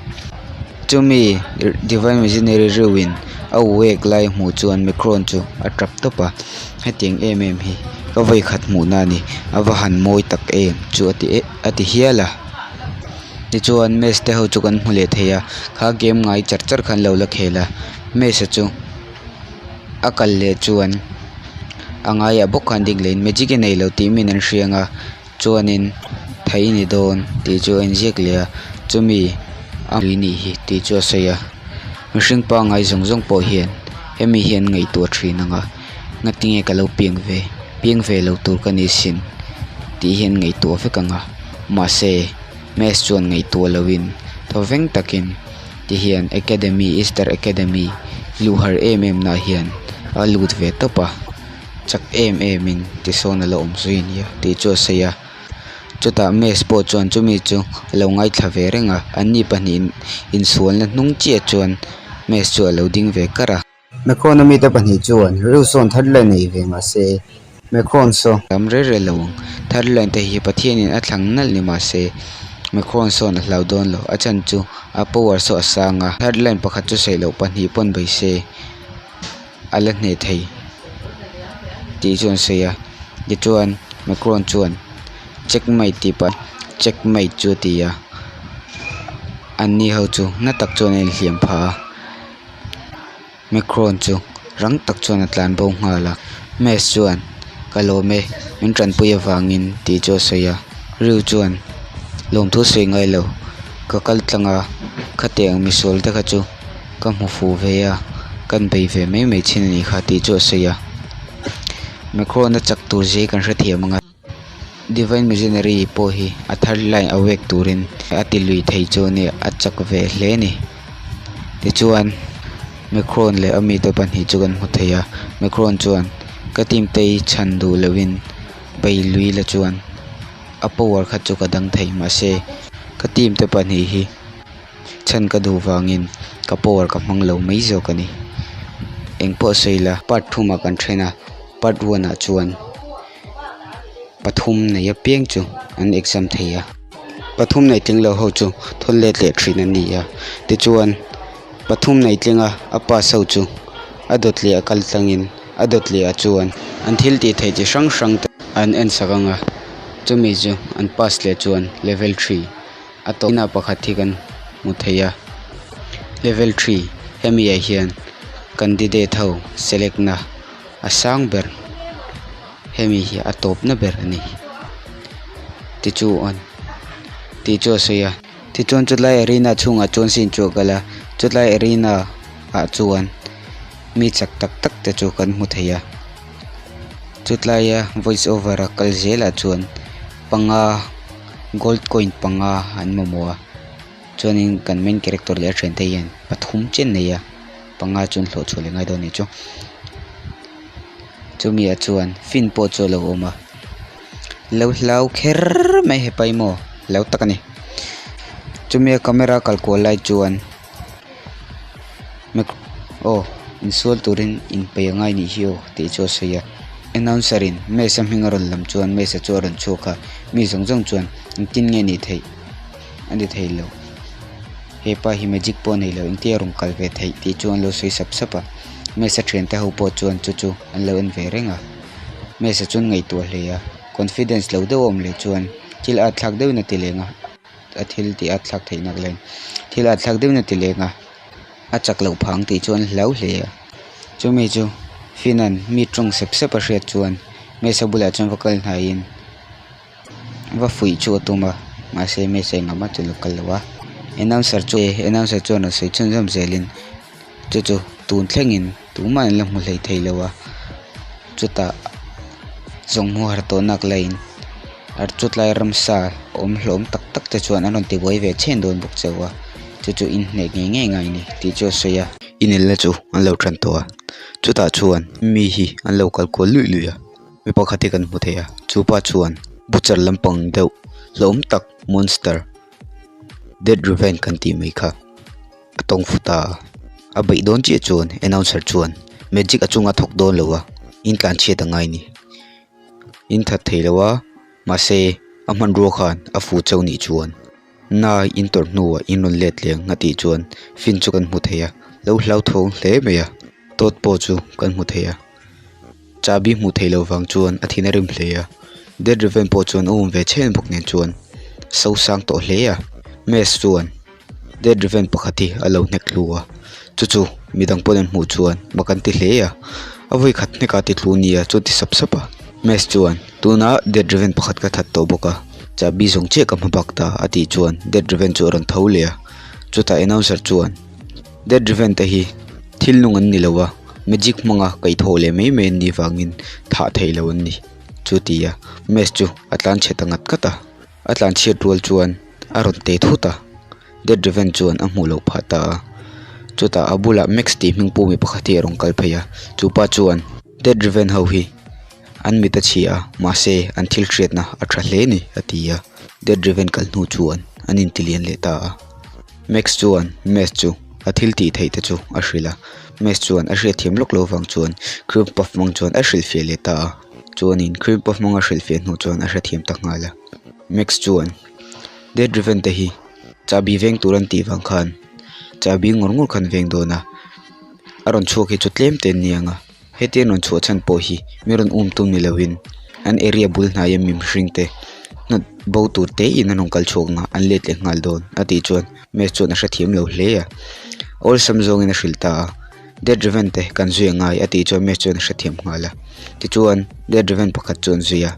chumi Divine Missionary Reu in a awake lai hmuh chuan Macron chu a tap tawp a. Hetiang em em hi ka vawi khat hmuhna a ni a va han mawi tak em chu a ti eh a ti hial a tichuan maze te ho chu kan hmu leh thei a kha game ngai char char khan lo la khel a maze a chu a kal leh chuan a ngaiah bawk khan ding leh in magic a nei lo tih min an hria ang a chuanin thei ni dawn tih chu a inziak leh a chumi a lui nih hi tih chu a sawi a mihring pangngai zawng zawng pawh hian hemi hi an ngaihtuah thin ang a ngatinge ka lo piang ve piang ve lo tur ka ni sin tih hi an ngaihtuah vek ang a mahse maze chuan ngaihtuah loh in thawveng takin ti hian academy easter academy luh har em em nah hian a lut ve tawp a. Chak em em in tisawn a lo awm zui ania tih chu a sawi a chutah maze pawh chuan chumi chu a lo ngaithla ve reng a anni pahnih insualna hnung chiah chuan maze chu a lo ding ve kar a. Macron-a mite pahnih chuan rilru sawn third line nei ve mahse Macron saw. Lam rel rel lo ang third line te hi Pathianin a thlang nalh ni mahse Macron sawn a hlau dawn lo a chhan chu a power saw a sang a third line pakhat chu saih loh pahnih pawn bei se. A la hneh thei tih chu an sawi a tichuan Macron chuan checkmate tih pah checkmate chu a ti a anni ho chu na tak chuan a inhliam phah a Macron chu rang tak chuan a tlan bo nghal a Maze chuan ka lawm e min tanpui avangin tih chu a sawi a Ryu chuan lawmthu sawi ngai lo ka kal tlang a khatiang misual te kha chu. Ka hmu fuh ve a, kan bei ve mai mai thin a nih kha tih chu a sawi a. Macron a chak tur zia hi kan hrethiam ang a. Divine Missionary pawh hi a third line awake turin a ti lui thei chu a nia, a chak ve hle a ni. Tichuan Macron leh a mite pahnih chu kan hmu thei a, Macron chuan ka team te hi chhan duh lohin bei lui la chuan a power kha chu ka dang thei mahse ka team te pahnih hi. Chhan ka duh vangin ka power ka hmang lo mai zawk a ni. Eng pawh sawi la. Part thumah kan then a, part one ah chuan pathum nei apiang chu an exam thei a. Pathum nei tling lo ho chu thawn let leh thin an ni a, tichuan pathum nei tlinga a pass ho chu a dawt leh a kal tlangin a dawt leh ah chuan an thil tih theih chi hrang hrang te an en sak ang a, chumi chu an pass leh chuan level three. A tawpna pakhat hi kan hmu thei a level three hemi ah hian candidate ho select na a sang ber hemi hi a tawpna ber a ni tichuan tih chu a sawi a tichuan chulai arena chhungah chuan scene chu a kal a chulai arena ah chuan mi chak tak tak te chu kan hmu thei a chutlaia voice over a kal zelah chuan panga. Gold coin panga an mamawh a chuanin kan main character leh a thiante hian pathum chen nei a panga chuan hlawh chhuah leh ngai dawn a nih chu chumi ah chuan fin pawh chu a lo awm a lo hlau kher mai hepa hi maw hlau tak a ni chumi a camera kal kual lai chuan aw insual turin inpeih a ngai nih hi aw tih chu a sawi a announcer in maze a hming a rawn lam chuan maze a chu a rawn chhuak a mi zawng zawng chuan engtin nge nih theih a ni thei lo hepa hi magic pawh a nei lo engtin a rawn kal ve theih tih chu an lo sawi sap sap a maze a thiante ho pawh chuan chu chu an lo en ve reng a maze a chuan ngaihtuah hle a confidence lo deuh a awm leh chuan thil at thlak deuhin a ti leng a. a thil tih a thlak theih nak leng thil a thlak deuhin a ti leng a a chak loh phang tih chuan hlau hle a chumi chu Finn-a'n mi tawng sep sep a hriat chuan Mesa bulah chuan va kal hnaiin va fuih chu a tum a mahse Mesa engah mah chu a lo kal lo a announcer chu announcer chuan rawn sawi chhunzawm zelin chu chu tun thlengin tumah an la hmu hlei thei lo a chutah zawnghmuh har tawh nak laiin chutlai ramsa awm hlawm tak tak te chuan an rawn ti buai ve chhen dawn bawk chauh a chu chu inhnek ngei ngei ngai a ni tih chu a sawi a. Inelna chu an lo tan tawh a chutah chuan mi hi an lo kal kual luih luih a mi pakhat hi kan hmu thei a chupa chuan butcher lampang deuh. Hlauhawm tak monster Dead Revenge kan tih mai kha a tawng fu ta a. A beih dawn chiah chuan announcer chuan magic a chunga thawk dawn lo a, in tlan chhiat a ngai ni. In that thei lo a, mahse a hmanrua khan a fu cheu nih chuan na in tawrh hnuah in rawn let leh ang a tih chuan fin chu kan hmu thei a, lo hlauthawng hle mai a, tawt pawh chu kan hmu thei a. Chahbi hmuh theih loh vang chuan a thin a rim hle a, Dead Raven pawh chuan a um ve chhen bawk nen chuan so sang tawh hle a, Mace chuan Dead Raven pakhat hi a lo hnek hlu a, chu chu midang pawn an hmuh chuan mak an ti hle a, a vawi khat hneka ti thlu nia chu ti sap sap a, Mace chuan tunah Dead Raven pakhat ka that tawh bawk a, chahbi zawng chiah ka hma bak ta a tih chuan Dead Raven chu a rawn tho leh a, chutah announcer chuan Dead Raven te hi thil nung an ni lo a. Magic hmanga kaihthawh leh mai mai an nih vangin thah theih loh an ni. Chu ti a, Mace chu a tlan chhe ta ngat ngat a. A tlan chhiat rual chuan a rawn te thut a, Dead Raven chuan a hmuh loh phah ta a. Chutah a bulah Max tih hming pumi pakhat hi a rawn kal phei a, chu pa chuan Dead Raven ho hi an mit a chhia a, mahse an thil hriatna a tha hle ni a ti a. Dead Raven kal hnu chuan an intilian leh ta a. Max chuan Mace chu a thil tih theih te chu a hrilh a, Mace chuan a hriatthiam lawk lo vang chuan cream puff hmang chuan a hrilhfiah leh ta a, chuanin cream puff hmanga hrilhfiah hnu chuan a hrethiam ta nghal a, Max chuan Dead Raven te hi chahbi veng tur an tih vang khan chahbi ngawr ngawr khan veng dawn a, a rawn chhuak hi chu tlem te an ni ang a, hetiang rawn chhuah chhan pawh hi mi rawn um tum ni lovin an area bul hnaia mi mihring te hnawt bo tur te in an rawn kal chhuak ang a an let leh nghal dawn a tih chuan Mace chuan a hrethiam lo hle a awlsam zawngin a hrilh ta a Dead Raven te kan zui a ngai a tih chuan Mace chuan a hrethiam nghal a tichuan Dead Raven pakhat chu an zui a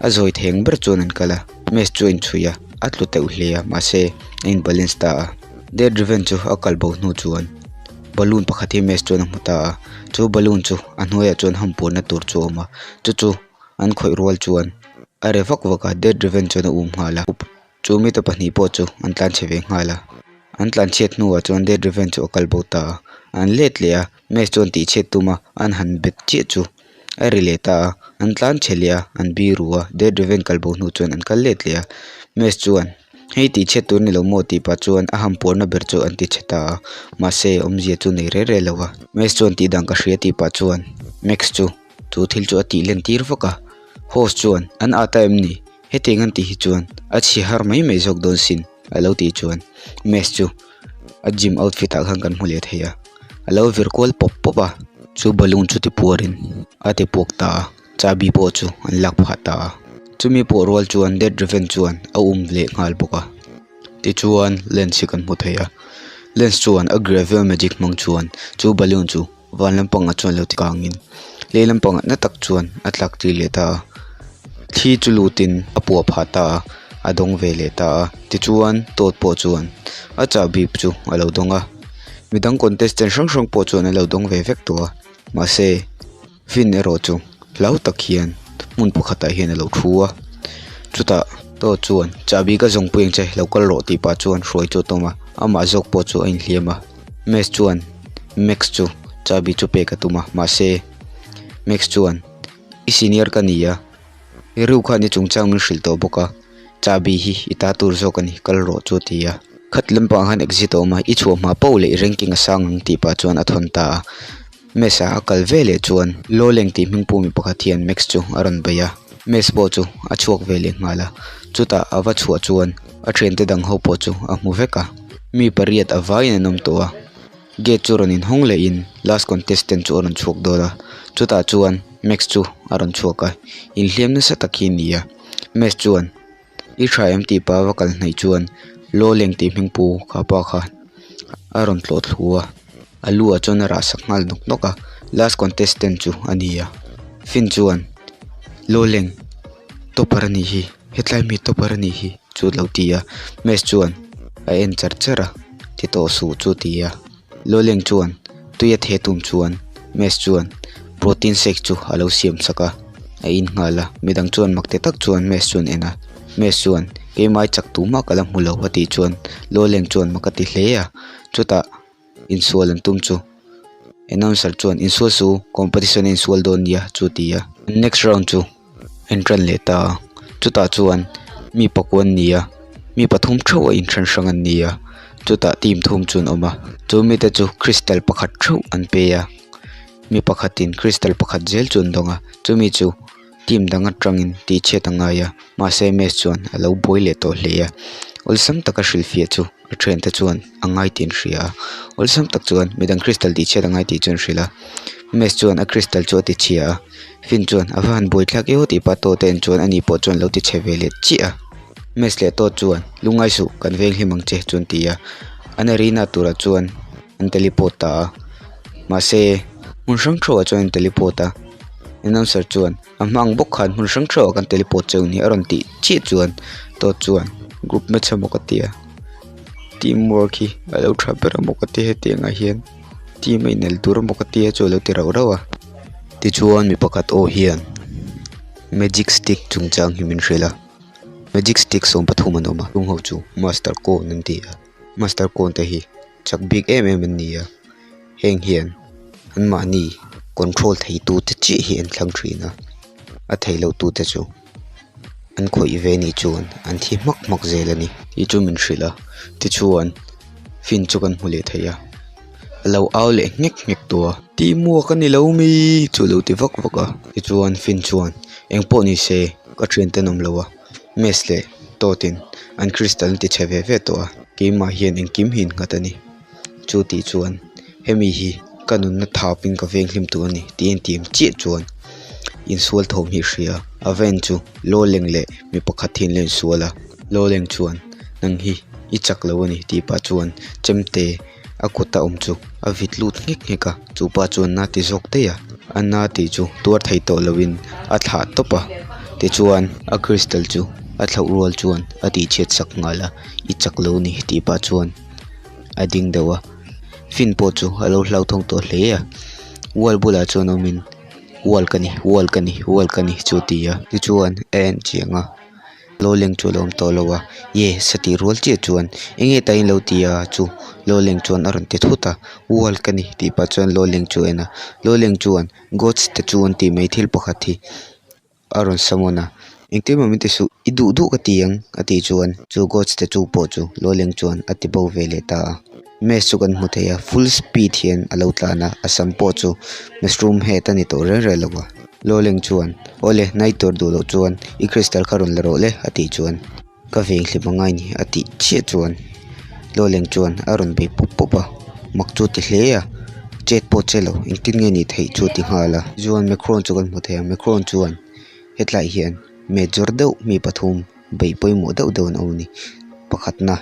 a zawi theng ber chuan an kal a Mace chu a inchhui a a tlu teuh hle a mahse a in balance ta a Dead Raven chu a kal bo hnu chuan. Balloon pakhat hi Mace chuan a hmu ta a, chu balloon chu a hnuaiah chuan hampuanna tur chu a awm a, chu chu an khawih rual chuan a re vak vak a, Dead Raven chuan a um nghal a, chu mite pahnih pawh chu an tlanchhe ve nghal a, an tlanchhiat hnuah chuan Dead Raven chu a kal bo ta a, an let leh a, Mace chuan tihchhiat tum a, an han bet chiah chu a ri leh ta a, an tlanchhe leh a, an biru a, Dead Raven kal bo hnu chuan an kal let leh a, Mace chuan. Hei tih chhiat tur ni lo maw tih pah chuan a hampuarna ber chu an ti chhe ta a, mahse awmzia chu nei reh reh lo a. Max chuan tih dan ka hria tih pah chuan Max chu chu thil chu a tih len tir vak a, host chuan an at a em ni? Hetiang an tih hi chuan a chhi har mai mai zawk dawn sin a lo tih chuan Max chu a gym outfit ah khan kan hmu leh thei a, a lo vir kual pawp pawp a, chu balloon chu ti puarin a ti puak ta a. Chahbi pawh chu an lak phah ta a, chumi pawh rual chuan Dead Raven chuan a um leh nghal bawk a, tichuan lens hi kan hmu thei a, lens chuan a gravel magic hmang chuan chu balloon chu van lampangah chuan lo ti kangin lei lampangah na tak chuan a tlak tir leh ta a, thli chu lutin a puah phah ta a, a dawng ve leh ta a, tichuan tawt pawh chuan a chahbi chu a lo dawng a, midang contestant hrang hrang pawh chuan an lo dawng ve vek tawh a, mahse. Fin erawh chu hlau tak hian hmun pakhatah hian a lo thu a, chutah Todd chuan chahbi ka zawngpui ang che lo kal rawh tih pah chuan hruai chu a tum a, amah zawk pawh chu a inhliam a, Max chuan Max chu chahbi chu pek a tum a, mahse Max chuan i senior ka ni a, i ru khan i chungchang min hrilh tawh bawk a, chahbi hi i ta tur zawk a ni kal rawh chu a ti a, khat lampangah khan exit a awm a, i chhuah hma poh leh i ranking a sang ang tih pah chuan a thawn ta a. Max-a a kal ve leh chuan Lawleng tih hming pumi pakhat hian Max chu a rawn bei a, Max pawh chu a chhuak ve leh nghal a, chutah a va chhuah chuan a thiante dang ho pawh chu a hmu vek a, mi pariat a vaiin an awm tawh a, gate chu rawn inhawng lehin last contestant chu a rawn chhuak dawn a, chutah chuan Max chu a rawn chhuak a, inhliam nasa tak hi a ni a, Max chuan. I tha em tih pa va kal hnaih chuan Lawleng tih hming pu kha pa kha a rawn tlawh thlu a, a lu ah chuan a rah sak nghal nawk nawk a, last contestant chu a ni a, Finn chuan Lawleng topper a nih hi hetlai mi topper a nih hi chu a lo ti a, Max chuan a en char char a ti tawh suh chu a ti a. Lawleng chuan tui a the tum chuan Max chuan protein shake chu a lo siam sak a, a in nghal a, midang chuan mak ti tak chuan Max chuan en a, Max chuan keimai chak tumah ka la hmu lo a tih chuan Lawleng chuan mak a ti hle a, chutah insual an tum chu announcer chuan insual su competition a insual dawn nia chu a ti a, next round chu. En tan leh ta a, chutah chuan. Mi pakua an ni a, mi pathum theuh a inthen hrang an ni a, chutah team thum chu an awm a, chu mite chu crystal pakhat theuh an pe a, mi pakhatin crystal pakhat zel chu an dawng a, chumi chu team dang atangin tih chhiat a ngai a, mahse match chuan a lo buai leh tawh hle a, awlsam taka hrilhfiah chu a thiante chuan a ngai tih an hria a, awlsam tak chuan midang crystal tih chhiat a ngai tih chu an hrilh a, match chuan a crystal chu a ti chhia a, Finn chuan a va han buai thlak eo tih pah tawh te en chuan ani pawh chuan lo ti chhe ve leh chiah a, match leh tawt chuan lungngai suh kan veng hlim ang che chu an ti a, an arena turah chuan an teleport ta a, mahse hmun hrang theuhah chuan an teleport a, announcer chuan a hma ang bawk khan hmun hrang theuhah kan teleport cheu ni a rawn tih chiah chuan tawt chuan group match emaw ka tia team work hi a lo tha ber emaw ka tia hetiang ah hian team a inel tur emaw ka tia chu a lo ti rauh rauh a tichuan mi pakhat aw hian magic stick chungchang hi min hrilh a magic stick 13 an awm a chung ho chu master cone an ti a. Master cone te hi chak bik em em an ni a heng hian an mahni control thei tu te chiah hi an thlang thin a a thei lo tu te chu an khawih ve anih chuan an thi hmak hmak zel a ni tih chu min hrilh a tichuan fin chu kan hmu leh thei a a lo au leh nghek nghek tawh a tihmuak a ni lo mi chu a lo ti vak vak a tichuan fin chuan engpawh ni se ka thiante an awm lo a. Mace leh Todd in an crystal an ti chhe ve ve tawh a keimah hian engkim hi innghat a ni chu tih chuan hemi hi ka nunna thap in ka venghlim tur a ni tih a intiam chiah chuan insual thawm hi a hria a van chu lawleng leh mi pakhat hi an lo insual a lawleng chuan nang hi i chak lo a ni tih pah chuan chemte a kut a awm chu a vit lut nghek nghek a chupa chuan na ti zawk daih a a na tih chu tuar thei tawh lo in a thlah tawp a tichuan a crystal chu a thlauh rual chuan a tih chhiat sak nghal a i chak lo ni tih pah chuan a ding deuh a fin pawh chu a lo hlauthawng tawh hle a wall bulah chuan awm in wall ka ni wall ka ni wall ka ni chu a ti a tichuan a en chiang a. Lawleng chu a lo awm tawh lo a yes a tih rual chiah chuan eng nge tain lo ti a chu lawleng chuan a rawn ti thut a wall ka ni tih pah chuan lawleng chu a en a lawleng chuan gods statue an tih mai thil pakhat hi a rawn summon a engtin mah min ti suh i duh duh ka ti ang a tih chuan chu gods statue pawh chu lawleng chuan a ti bo ve leh ta a maze chu kan hmu thei a full speed hian a lo tlan a a sam pawh chu mushroom head a ni tawh reng reng lo a. Lawleng chuan, Awle, nai tur duh loh chuan i crystal kha rawn la rawh le, a tih chuan, Ka veng hlim a ngai ni, a tih chiah chuan Lawleng chuan a rawn bei pawp pawp a, mak chu a ti hle a, chet pawh che lo, engtin nge nih theih chu a ti nghal a. Chuan Macron chu kan hmu thei a, Macron chuan hetlai hian major deuh mi pathum beih pawimawh deuh deuh an awm a ni, pakhatna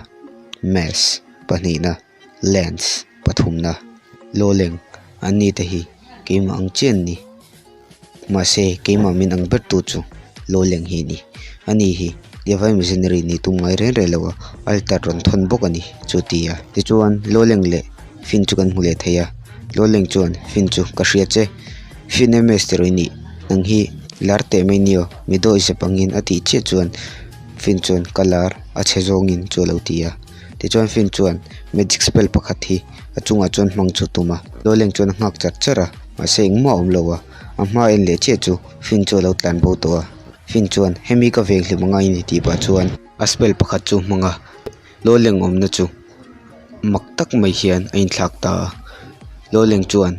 Mass, pahnihna. Lens pathumna Lawleng an ni te hi keimah ang chiah an ni mahse keimah min ang ber tu chu Lawleng hi a ni ani hi Divine Missionary nih tum ngai reng reng lo a altar rawn thawn bawk a ni chu a ti a tichuan Lawleng leh Finn chu kan hmu leh thei a Lawleng chuan Finn chu ka hria che Finn ms tih rawih nih nang hi lar teh mai ni aw mi dawi zep angin a tih chiah chuan Finn chuan ka lar a chhe zawngin chu a lo ti a. Tichuan Finn chuan magic spell pakhat hi a chungah chuan hmang chu tum a, Lawleng chuan a nghak char char a, mahse engmah a awm lo a, a hma en leh chiah chu Finn chu a lo tlan bo tawh a. Finn chuan hemi ka veng hlim angai ni tih pah chuan a spell pakhat chu hmang a, Lawleng awmna chu mak tak mai hian a inthlak ta a, Lawleng chuan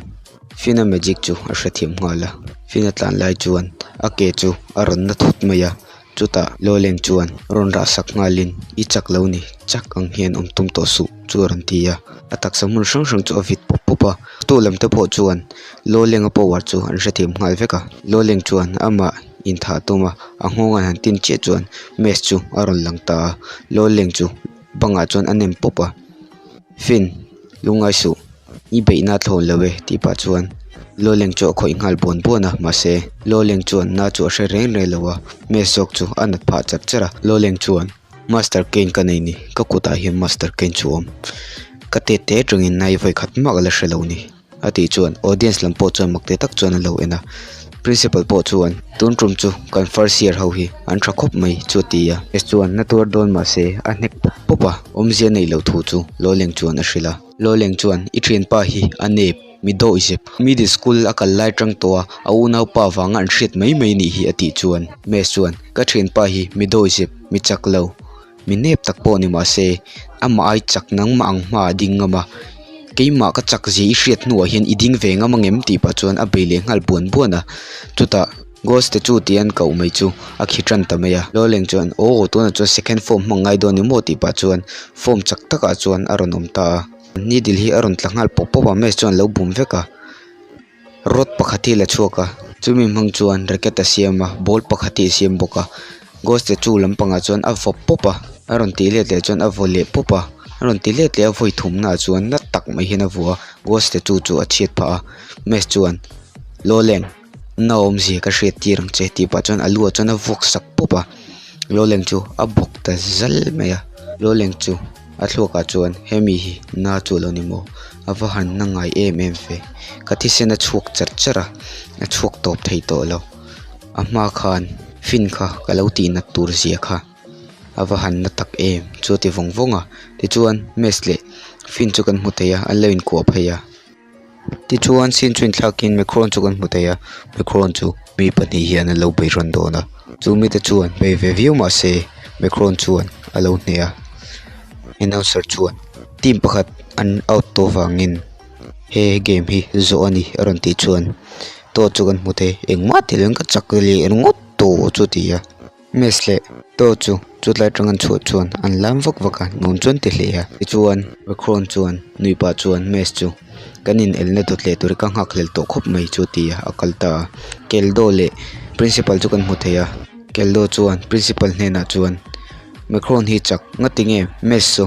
Finn-a magic chu a hrethiam nghal a, Finn-a tlan lai chuan a ke chu a rawn na thut mai a. Chutah Lawleng chuan rawn rah sak nghalin i chak lo ni, chak ang hian awm tum tawh suh chu a rawn ti a. A taksa hmun hrang hrang chu a vit pawp pawp a, tu lam te pawh chuan Lawlenga power chu an hrethiam nghal vek a. Lawleng chuan amah inthah tum a, a nghawng an han tin chiah chuan Mace chu a rawn lang ta a, Lawleng chu bangah chuan a nem pawp a. Finn, lungngai suh. I beihna thlawn lo e tih pah chuan Lawleng chu a khawih nghal buan buan a, mahse Lawleng chuan na chu a hre reng reng lo a, Mace zawk chu a nat phah char char a, Lawleng chuan Master Kane ka nei ni, ka kutah hian Master Kane chu a awm, ka tet te atangin nai vawi khat mah ka la hre lo ni a tih chuan audience lam pawh chuan mak te tak chuan an lo en a, Principal pawh chuan tun tum chu kan first year ho hi an tha khawp mai chu a ti a, Mace chuan na tuar dawn mahse a hnek pawp pawp a, awmzia neih loh thu chu Lawleng chuan a hrilh a. Lawleng chuan i thianpa hi a nep. Mi dawihzep, middle school a kal lai tang tawh a, a unaupa vanga an hriat mai mai nih hi a tih chuan Max chuan ka thianpa hi mi dawihzep, mi chak lo, mi nep tak pawh ni mah se amah ai chak nangmah ang hmaah a ding ngam a, keimah ka chak zia i hriat hnuah hian i ding ve ngam angem tih pah chuan a bei leh nghal buan buan a, chutah. Ghost te chu tih an koh mai chu a khi tan ta mai a, Lawleng chuan aw tunah chuan second form hmang ngai dawn ni maw tih pah chuan form chak takah chuan a rawn awm ta a, needle hi a rawn tla nghal pawp pawp a maze chuan a lo bum vek a, rod pakhat hi a la chhuak a, chumi hmang chuan racket a siam a, ball pakhat hi a siam bawk a, ghost statue lampangah chuan a vaw pawp a, a rawn tih let leh chuan a vaw leh pawp a, a rawn ti let leh a vawi thumna ah chuan na tak mai hian a vua a, ghost statue chu a chhiat phah a, maze chuan Lawleng. Na awmzia ka hriat tir ang che tih pah chuan a lu ah chuan a vuak sak pawp a lawleng chu a bawk ta zal mai a lawleng chu a thluak ah chuan hemi hi na chu alo ni maw a va han na ngai em em ve ka thisen a chhuak char char a a chhuak tawp thei tawh lo a hma khan fin kha ka lo tih nat tur zia kha a va han na tak em chu a ti vawng vawng a tichuan maze leh fin chu kan hmu thei a an lo inkuah phei a. Tichuan scene chu inthlakin Macron chu kan hmu thei a Macron chu mi pahnih hian an lo bei rawn dawn a chu mite chuan bei ve viau mah se Macron chuan a lo hneh a announcer chuan team pakhat an out tawh vangin he game hi zawh a ni a rawn tih chuan tawt chu kan hmu thei engmah ti lovin ka chak leh ringawt tawh chu a ti a. Maze leh Tawt chu chutlai atang an chhuah chuan an lam vak vak a nuam chuan ti hle a tichuan Macron chuan nui pah chuan Maze chu kan in elna dawt leh tur hi ka nghak hlel tawh khawp mai chu a ti a a kal ta a Keldo leh Principal chu kan hmu thei a Keldo chuan Principal hnenah chuan Macron hi chak ngati nge Maze chu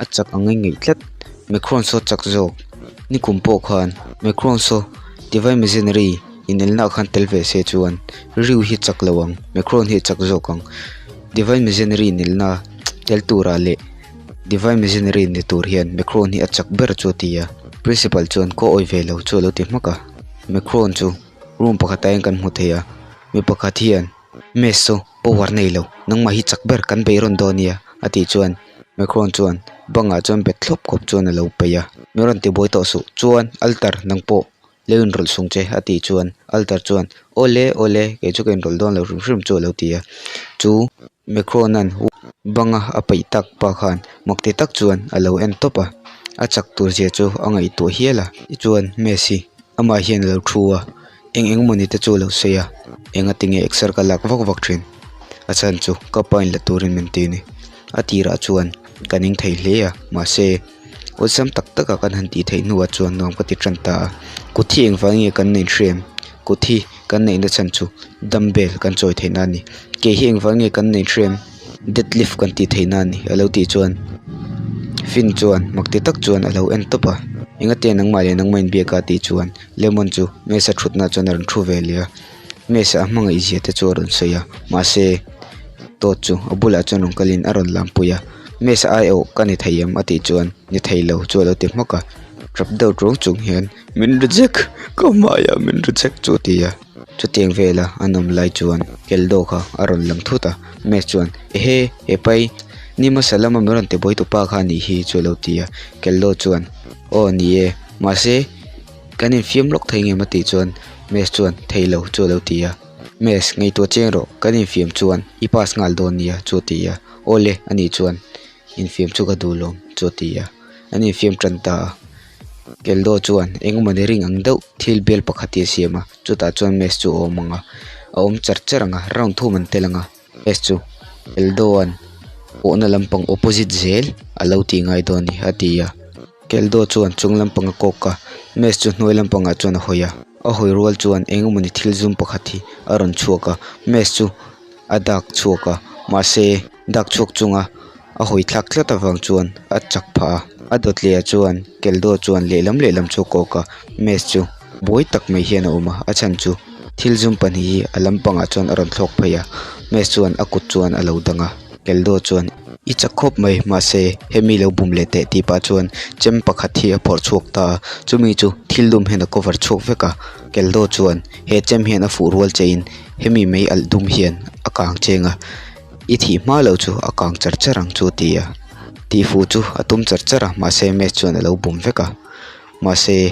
a chak ang a ngaih tlat Macron saw chak zawk nikum pawh khan Macron saw Divine Missionary inelna ah khan tel ve se chuan Ryu hi chak lo ang Macron hi a chak zawk ang Divine Missionary inelna tel turah leh Divine Missionary ni tur hian Macron hi a chak ber chu a ti a Principal chuan kaw awi ve lo chu a lo ti hmak a Macron chu room pakhatah hian kan hmu thei a mi pakhat hian Maze saw power nei lo nangmah hi chak ber kan bei rawn dawn nia a tih chuan Macron chuan bangah chuan bet thlawp khawp chuan a lo peih a min rawn ti buai tawh suh chuan altar nang pawh lo inrawlh sung che a tih chuan altar chuan awle awle kei chu ka inrawlh dawn lo hrim hrim chu a lo ti a chu Macron an banga a peih tak pa khan mak ti tak chuan a lo en tawp a a chak tur zia chu a ngaihtuah hial a tichuan Messi amah hian a lo thu a. Eng eng mawni te chu a lo sawi a engati nge exer ka lak vak vak thin a chhan chu ka pa in la turin min ti a ni a tirah chuan ka ning thei hle a mahse awlsam tak tak a kan han tih theih hnuah chuan nuam ka ti tan ta a kut hi engvang nge kan neih hrem kut hi kan neihna chhan chu dumbbell kan chawi theihna a ni ke hi engvang nge kan neih hrem deadlift kan tih theihna a ni a lo tih chuan fin chuan mak ti tak chuan a lo en tawp a engati nge nangmah leh nangmah inbiak a tih chuan. Lemon chu Mesa thutna chuan a rawn thu ve leh a Mesa a hmangaih zia te chu a rawn sawi a mahse Todd chu a bulah chuan rawn kalin a rawn lampui a Mesa aiawh ka ni thei em a tih chuan ni thei lo chu a lo ti hmak a tap deuh ṭuang chung hian min reject ka hmaiah min reject chu a ti a chutiang vela an awm lai chuan Keldo kha a rawn lang thut a Mesa chuan ehe hepai ni hmasa lama min rawn ti buai tu pa kha a nih hi chu a lo ti a Keldo chuan aw ni e mahse. Kan infiam lawk thei ngem a tih chuan Maze chuan thei lo chu a lo ti a. Maze, ngaihtuah chiang rawh, kan infiam chuan i pass nghal dawn nia chu a ti a. Awle, ani chuan infiam chu ka duh lawm chu a ti a. An infiam tan ta a. Keldo chuan engemaw ring ang deuh thil bel pakhat hi a siam a, chutah chuan Maze chu a awm ang a, a awm char char ang a, round thum an tel ang a. Maze chu Keldo-a'n pawhna lampang opposite zel a lo tih ngai dawn a ni a ti a. Keldo chuan chung lampang a kawk a, Maze chu hnuai lampangah chuan a hawi a. A hawi rual chuan eng emawni thil zum pakhat hi a rawn chhuak a, Maze chu a dak chhuak a, mahse dak chhuak chunga a hawi thlak tlat avang chuan a chak phah a. A dawt leh ah chuan Keldo chuan lehlam lehlam chu a kawk a, Maze chu buai tak mai hian a awm a, a chhan chu thil zum pahnih hi a lampangah chuan a rawn thlawk phei a, Maze chuan a kut chuan a lo dang a, Keldo chuan. I chak khawp mai, mahse hemi lo bum leh teh tih pah chuan chem pakhat hi a phawrh chhuak ta a, chumi chu thil dum hian a cover chhuak vek a, Keldo chuan he chem hian a fuh rual che in hemi mei alh dum hian a kang cheng a, i thih hma loh chu a kang char char ang chu a ti a, tih fuh chu a tum char char a, mahse Maze chuan a lo bum vek a, mahse.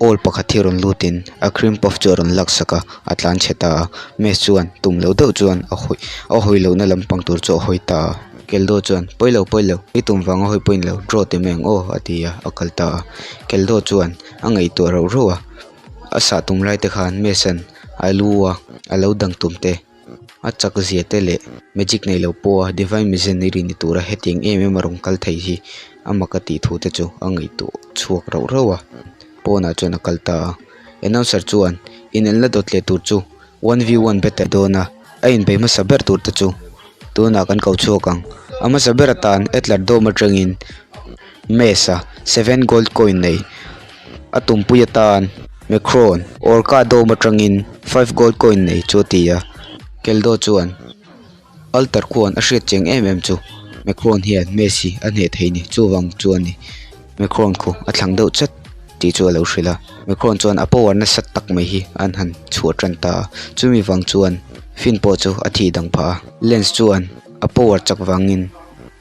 Owl pakhat hi rawn lutin a cream puff chu a rawn laksak a, a tlan chhe ta a. Mace chuan tum loh deuh chuan a hawi a hawi lohna lampang tur chu a hawi ta a. Keldo chuan, Pawilo pawilo, i tum vanga hawi pawhin lo draw ti mai ang aw, a ti a, a kal ta a. Keldo chuan a ngaihtuah rauh rauh a, a sah tum lai te khan Mace-a'n a lu a a lo dang tum te. A chak zia te leh magic nei lo pawha divine missionary ni tura hetiang em em a rawn kal thei hi a mak a tih thu te chu a ngaihtuah chhuak rauh rauh a, pawnah chuan a kal ta a. Announcer chuan inelna dawt leh tur chu one v one battle dawn a, a inbei hmasa ber tur te chu tunah kan ko chhuak ang. A hmasa ber atan Adler Dome atangin Mace-a seven gold coin nei a tumpui atan Macron Orca Dome atangin five gold coin nei chu a ti a, Keldo chuan Alter khuan a hriat chiang em em chu Macron hian Messi a hneh thei ni chuvang chuan ni Macron khu a thlang deuh chat tih chu a lo hrilh a, Macron chuan a power nasa tak mai hi an han chhuah tan ta a, chumi vang chuan Finn pawh chu a thih dang phah a, Lance chuan a power chak vangin.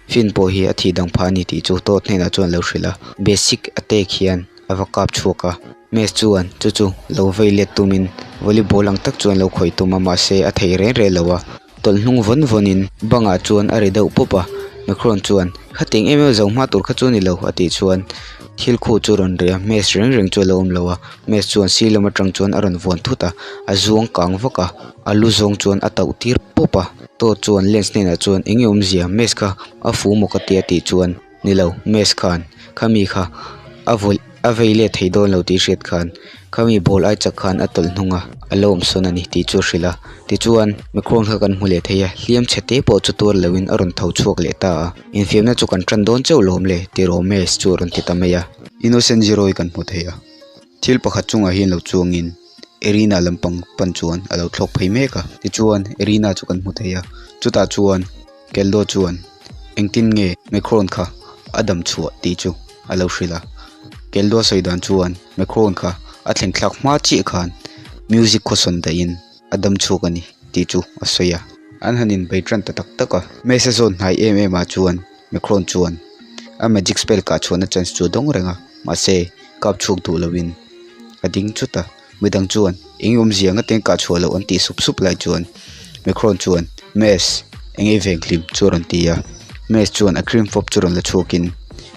Finn pawh hi a thih dang phah a ni tih chu Todd hnenah chuan a lo hrilh a, basic attack hian a va kap chhuak a, Mace chuan chu chu lo vei let tumin volleyball ang tak chuan lo khawih tum a mahse a thei reng reng lo a, tawlh hnung vawn vawnin bangah chuan a ri deuh pawp a, Macron chuan khatiang em em zo hma tur kha chu a ni lo a tih chuan thil khuh chu a rawn reh a, Mace reng reng chu a lo awm lo a, Mace chuan sir lam atang chuan a rawn vuan thut a, a zuang kang vak a, a lu zawng chuan a tauh tir pawp a. Todd chuan Lance hnenah chuan eng nge awmzia Mace kha a fu maw ka tia tih chuan ni lo Mace khan khami kha a vawlh a vei let thei dawn lo tih hriat khan khami ball ai chak khan a tawlh hnung a a lo awm sawn a ni tih chu a hrilh a tichuan Macron kha kan hmu leh thei a hliam chhe te pawh chu tuar loin a rawn tho chhuak leh ta a infiamna chu kan tan dawn chauh lawm le tih rawh Mace chu a rawn ti ta mai a. Innocent Zero hi kan hmu thei a thil pakhat chungah hian lo chuangin. Arena lampang pan chuan a lo thlawk phei mek a tichuan Arena chu kan hmu thei a chutah chuan Keldo chuan engtin nge Macron kha a dam chhuah tih chu a lo hrilh a Keldo sawi dan chuan Macron kha a thlen thlak hma chiah khan music khawsawn dahin a dam chhuak a ni tih chu a sawi a an han inbei tan ta tak tak a Mesa zawn hnai em em ah chuan Macron chuan a magic spell kah chhuahna chance chu a dawng reng a mahse kap chhuak duh lovin. a ding chut a midang chuan eng awmzia nga teng kah chhuah loh an tih sup sup lai chuan Macron chuan Mace eng nge venghlim chu a rawn ti a Mace chuan a cream fawp chu rawn la chhuakin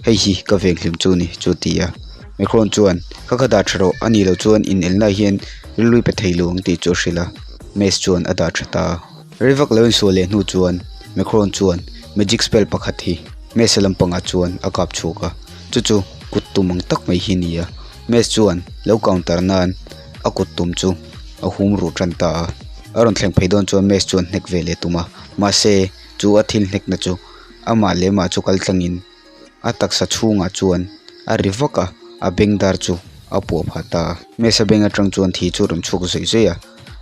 hei hi ka venghlim chu ni chu a ti a Macron chuan ka kha dah tha rawh a nih loh chuan inelna hian rilru pe thei lo ang tih chu a hrilh a Mace chuan a dah tha ta a rei vak lo insual leh hnu chuan Macron chuan magic spell pakhat hi Mace a lampangah chuan a kap chhuak a chu chu kut tum ang tak mai hi a ni a. Mace chuan lo counter nan a kut tum chu a hum ruh tan ta a, a rawn thleng phei dawn chuan Mace chuan hnek ve leh tum a, mahse chu a thil hnekna chu amah leh amah chu kal tlangin a taksa chhungah chuan a ri vak a, a beng dar chu a puah phah ta a. Mace a beng atang chuan thi chu a rawn chhuak zawih zawih a,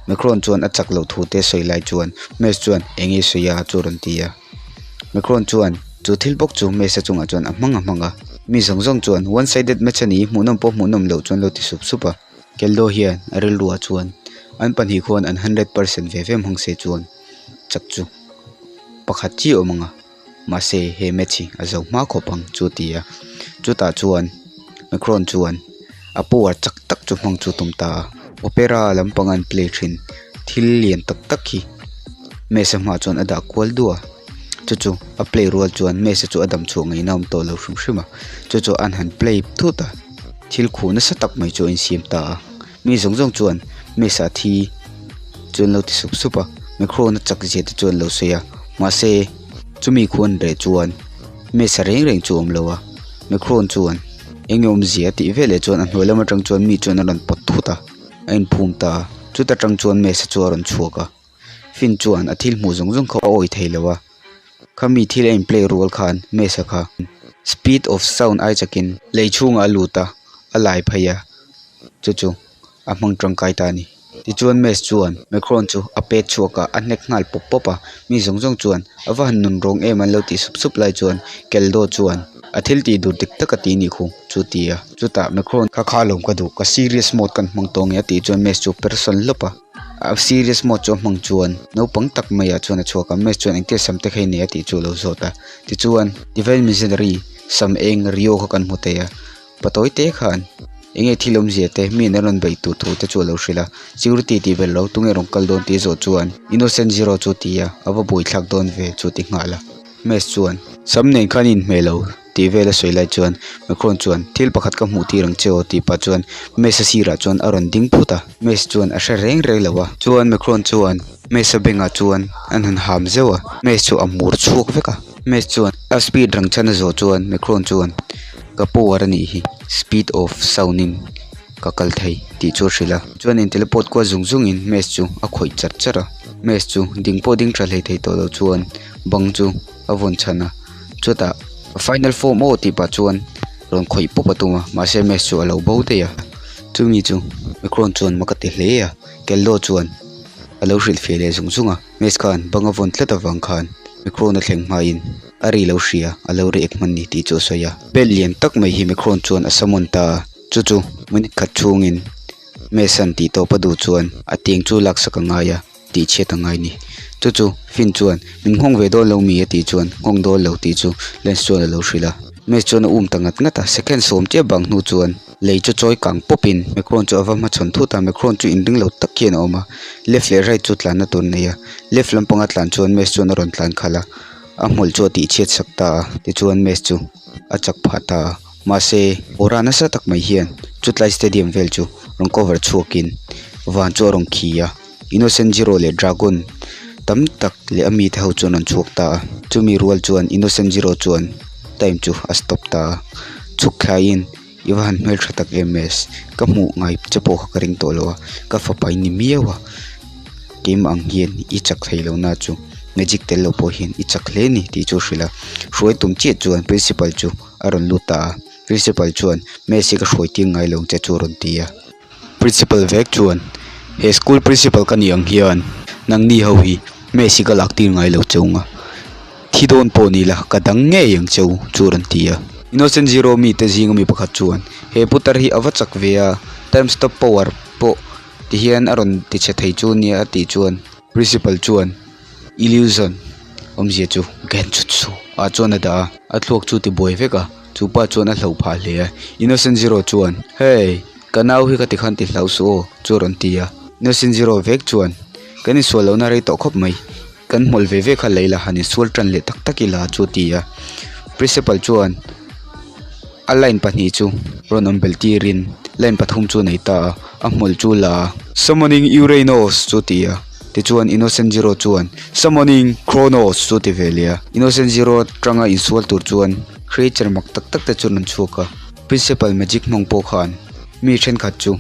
Macron chuan a chak loh thu te sawi lai chuan Mace chuan eng nge sawi a chu a rawn ti a. Macron chuan chu thil bawk chu Mesa chungah chuan a hmang a hmang a, mi zawng zawng chuan one sided match a ni, hmuhnawm pawh hmuhnawm loh chuan lo ti sup sup a. Keldo hian a rilruah chuan an pahnih khuan an hundred percent ve ve hmang se chuan chak chu pakhat chiah awm ang a, mahse he match hi a zo hma khawp ang chu a ti a. Chutah chuan Macron chuan a power chak tak chu hmang chu tum ta a, opera lampang an play thin thil lian tak tak hi. Mesa hmaah chuan a dah kual duah a, chu chu a play rual chuan Mesa chu a dam chhuah ngei na a awm tawh lo hrim hrim a, chu chu an han play thut a, thil khuh nasa tak mai chu a insiam ta a, mi zawng zawng chuan Mesa thi chu an lo ti sup sup a, Macron a chak zia te chu an lo sawi a, mahse chumi khu an reh chuan Mesa reng reng chu a awm lo a, Macron chuan eng nge awmzia a tih veleh chuan a hnuai lam atang chuan mi chuan a rawn pawt thut a, a inphum ta a, chuta tang chuan Mesa chu a rawn chhuak a. Finn chuan a thil hmuh zawng zawng kha a awih thei lo a, khami thil a in play rual khan Mesa kha speed of sound ai chakin lei chhungah a lut a, a lai phei a, chu chu a hmang tangkai ta a ni. Tichuan Mace chuan Macron chu a pet chhuak a, a hnek nghal pawp pawp a, mi zawng zawng chuan a va han nun rawng em an lo tih sup sup lai chuan Keldo chuan a thil tih dur dik tak a ti nih khu chu a ti a, chutah Macron kha kha lawm ka duh ka serious mode kan hmang tawh nge a tih chuan Mace chu a per sawn lawp a. A serious mode chu a hmang chuan naupang tak maiah chuan a chhuak a Mace chuan engtia sam te kha i nei a tih chu a lo zawt a tichuan divine missionary sam eng Rio kha kan hmu thei a patawi te khan. Enge thil awmzia te mi an rawn beih tur thu te chu a lo hrilh a security tih vel lo tunge rawn kal dawn tih zawh chuan innocent zero chu a ti a a va buaithlak dawn ve chu a ti nghal a mace chuan sam nen khan inhmeh lo tih vel a sawi lai chuan macron chuan thil pakhat ka hmuh tir ang che aw tih pah chuan mace a sirah chuan a rawn ding phut a mace chuan a hre reng reng lo a chuan macron chuan mace a bengah chuan an han ham zeuh a mace chu a mur chhuak vek a mace chuan a speed rang chhan a zawh chuan macron chuan ka power a nih hi speed of sound in ka kal thei tih chu a hrilh a chuan in teleport kual zung zung in mace chu a khawih char char a mace chu ding pawh ding tha hlei thei tawh lo chuan bang chu a vawn chhan a chutah final form aw tih pah chuan rawn khawih pawp a tum a mahse mace chu a lo bo daih a chumi chu macron chuan mak a ti hle a kello chuan a lo hrilhfiah leh zung zung a mace khan bang a vawn tlat avang khan macron a thleng hmain a ri lo hria a lo react hman ni tih chu a sawi a belt lian tak mai hi macron chuan a summon ta a chu chu minute khat chhungin mace an tih tawp a duh chuan a tiang chu laksak a ngai a. tih chhiat a ngai ni. Chu chu Finn chuan, Min nghawng ve dawn lo mi? a tih chuan, Nghawng dawn lo tih chu Lance chuan a lo hrilh a. Mace chuan a um ta ngat ngat a, second sawm chiah bang hnu chuan lei chu chawi kang pawp in Macron chu a va hmachhawn thut a, Macron chu inring lo tak hian a awm a, left leh right chu tlanna tur a nei a, left lampanga tlan chuan Mace chuan a rawn tlan khalh a, a hmawlh chu a tih chhiat sak ta a, tichuan Mace chu a chak phah ta a. Mahse, aura nasa tak mai hian chutlai stadium vel chu rawn cover chhuakin van chu a rawn khi a. Innocent Zero leh Dragon tam tak leh a mite ho chuan an chhuak ta a, chumi rual chuan Innocent Zero chuan time chu a stop ta a, chhuk thlaiin i va han hmeltha tak em Mace, ka hmuh ngai che pawh kha ka ring tawh lo a, ka fapa in ni miau a, keimah ang hian i chak thei lo na chu magic tel lo pawh hian i chak hle a ni tih chu a hrilh a, hruai tum chiah chuan principal chu a rawn lut ta a, principal chuan Mace hi ka hruai tir ngai lo ang che chu a rawn ti a. Principal vek chuan he school principal ka nih ang hian nangni ho hi mace hi ka lak tir ngai lo che ung a thi dawn pawh ni la ka dang ngei ang che u chu a rawn ti a. Innocent Zero mite zinga mi pakhat chuan he putar hi a va chak ve a time stop power pawh ti hian a rawn ti chhe thei chu nia a tih chuan principal chuan illusion awmzia chu genjutsu ah chuan a dah a a thluak chu ti buai vek a chu pa chuan a hlauh phah hle a Innocent Zero chuan hey. Ka nau hi ka ti khan ti hlau suh aw chu a rawn ti a. Innocent Zero vek chuan kan insual lohna rei tawh khawp mai, kan hmawlh ve ve kha lei la han insual tan leh tak tak ila chu a ti a. Principal chuan a line pahnih chu rawn awm belh tirin line pathum chu a nei ta a, a hmawlh chu la a. Summoning Uranus chu a ti a, tichuan Innocent Zero chuan Summoning Kronos chu a ti ve leh a. Innocent Zero atanga insual tur chuan creature mak tak tak te chu an rawn chhuak a. Principal magic hmang pawh khan mi thenkhat chu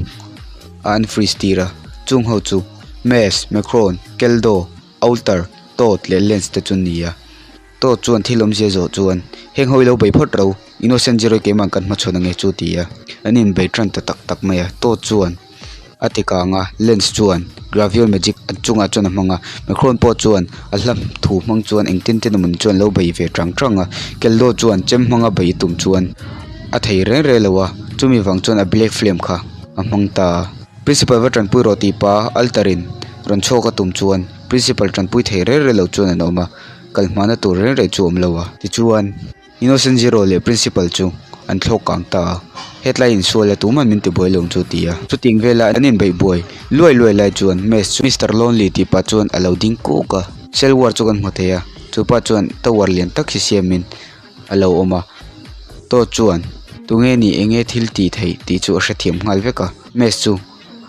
a unfreeze tir a, chung ho chu Mace, Macron, Keldo, Alter, Toad leh Lance te chu an ni a. Toad chuan thil awmzia zawh chuan heng ho i lo bei phawt ro, Innocent Zero keimah kan hmachhawn ange chu ti a, an inbei tan ta tak tak mai a. Toad chuan a ti kang a, Lance chuan Gravion magic an chungah chuan a hmang a, Macron pawh chuan a hla thu hmang chuan engtin tin emaw ni chuan lo bei ve tang tang a, Keldo chuan chem hmanga bei tum chuan a thei reng reng lo a, chumi vang chuan a Black Flame kha a hmang ta a. Principal va tanpui rawh tih pa altar in rawn chhuak a tum chuan Principal tanpui thei reng reng lo chuan an awm a, kal hmana tur reng reng chu a awm lo a, tichuan. Innocent Zero leh Principal chu an thlawk kang ta a, hetlai insual a tuman min tibuai lo chu a ti a. Chuting vela an inbeih buai luai luai lai chuan Mace chu Mister Lonely tih pah chuan a lo ding kuk a. Cell war chu kan hmu thei a, chu pa chuan tower lian tak hi siamin a lo awm a. Todd chuan tunge ni enge thil tih theih tih chu a hrethiam nghal vek a. Mace chu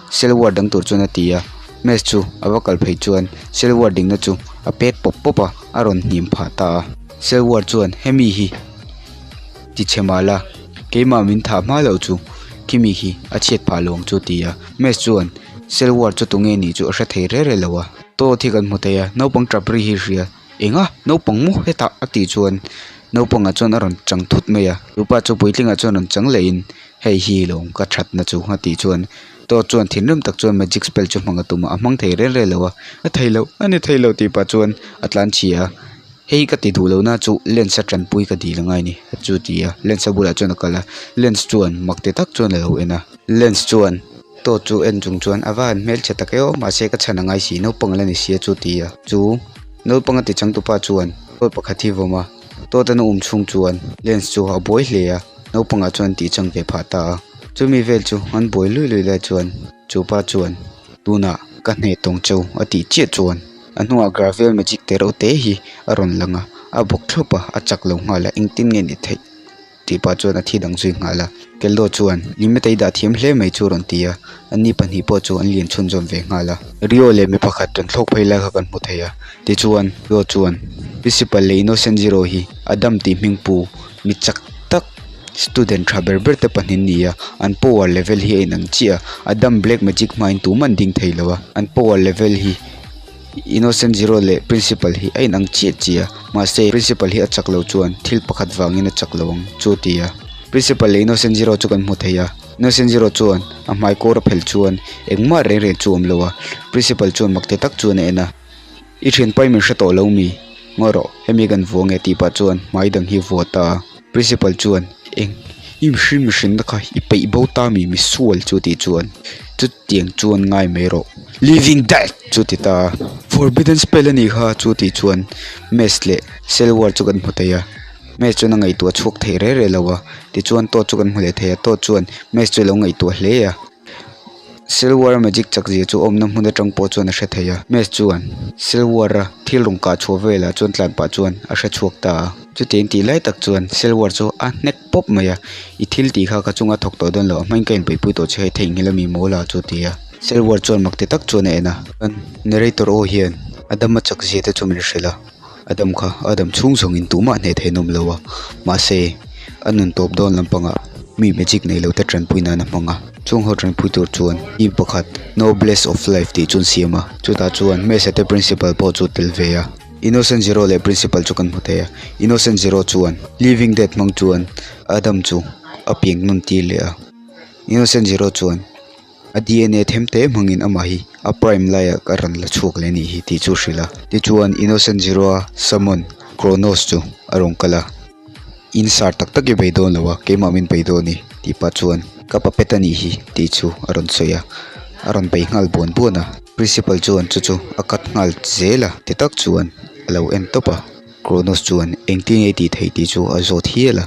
Cell war dang tur chuan a ti a, Mace chu a va kal phei chuan cell war dingna chu a pet pawp pawp a, a rawn hnim phah ta a. Cell war chuan hemi hi ti chhe mah la, keimah min thah hma loh chu khimi hi a chhiat phah lo ang chu a ti a. Mace chuan cell war chu tunge nih chu a hre thei reng reng lo a. Toad hi kan hmu thei a, naupang tap ri hi hria. Enga? Naupang maw hetah? a tih chuan naupangah chuan a rawn chang thut mai a. Chupa chu puitlingah chuan rawn chang lehin hei hi lawm ka thatna chu a tih chuan Toad chuan thinrim tak chuan magic spell chu hmang a tum a, a hmang thei reng reng lo a, a thei loh a ni thei lo tih pah chuan a tlan chhia a, hei ka ti duh lo na chu lens a tanpui ka dil angai a ni a chu ti a, lens a bulah chuan a kal a, lens chuan mak ti tak chuan a lo en a, lens chuan Toad chu en chung chuan a va han hmelchhe tak e aw mahse ka chhan angai si naupang la ni sia chu ti a, chu naupang a ti changtupa chuan Toad pakhat hi vawm a, Toad an a um chhung chuan lens chu a buai hle a. Naupangah chuan tih chang ve phah ta a. Chumi vel chu an buai luih luih lai chuan chu pa chuan tunah ka hneh tawng cheu a tih chiah chuan a hnungah gravel magic te reuh te hi a rawn lang a a bawk thlawp a a chak lo nghal a engtin nge ni theih tih pah chuan a thi dang zui nghal a Keldo chuan limit a i dah thiam hle mai chu a rawn ti a anni pahnih pawh chu an lian chhunzawm ve nghal a. Rio leh mi pakhat rawn thlawk phei lai kha kan hmu thei a tichuan Rio chuan Principal leh Innocent Zero hi Adam tih hming pu mi chak tak student tha ber ber te pahnih an ni a an power level hi a inang chiah a Adam black magic hmain tumah an ding thei lo a an power level hi Innocent Zero leh Principal hi a inang chiah chiah a, mahse Principal hi a chak lo chuan thil pakhat vangin a chak lo ang chu a ti a. Principal leh Innocent Zero chu kan hmu thei a, Innocent Zero chuan a hmai kawr a phelh chuan engmah reng reng chu a awm lo a, Principal chuan mak ti tak chuan a en a, I thianpa i min hre tawh lo mi? Ngaw rawh, hemi kan vua nge tih pah chuan hmai dang hi a vua ta a. Principal chuan eng i mihring mihrinna kha i peih bo ta mi misual chu tih chuan chutiang chuan ngai mai rawh living dead chu ti ta a forbidden spell a nih kha chu tih chuan mace leh silver chu kan hmu thei a mace chuan a ngaihtuah chhuak thei reh reh lo a tichuan tawt chu kan hmu leh thei a tawt chuan mace chu a lo ngaihtuah hle a. Silver magic chak zia chu awmna hmun atang pawh chuan a hre thei a, Mace chuan Silver a thil rawn kah chhuah velah chuan tlan pah chuan a hre chhuak ta a, chutiang tih lai tak chuan Silver chu a hnek pawp mai a, I thil tih kha ka chunga thawk tawh dawn lo, a hmain ka inpeihpui tawh che hei theihnghilh a mi mawl a chu a ti a, Silver chuan mak ti tak chuan a en a, chuan narrator aw hian a dam a chak zia te chu min hrilh a, a dam kha a dam chhung zawngin tumah hneh theih an awm lo a, mahse a nun tawp dawn lampangah mi magic nei lo te tanpui nan a hmang a. Chung ho tanpui tur chuan team pakhat Noblesse of Life tih chu an siam a, chutah chuan Mesa te principal pawh chu tel ve a. Innocent Zero leh principal chu kan hmu thei a, Innocent Zero chuan Living Dead hmang chuan Adam chu a piang nawn tir leh a, Innocent Zero chuan a dna them te hmangin amah hi a prime laiah ka rawn la chhuak leh a nih hi tih chu a hrilh a. Tichuan Innocent Zero-a summon Kronos chu a rawn kal a. In sar tak tak i bei dawn lo a, keimah min bei dawn i tih pah chuan ka puppet a nih hi tih chu a rawn sawi a, a rawn bei nghal buan buan a. Principal chuan chu chu a cut nghal zel a ti tak chuan a lo en tawp a, Kronos chuan engtin nge i tih theih tih chu a zawt hial a,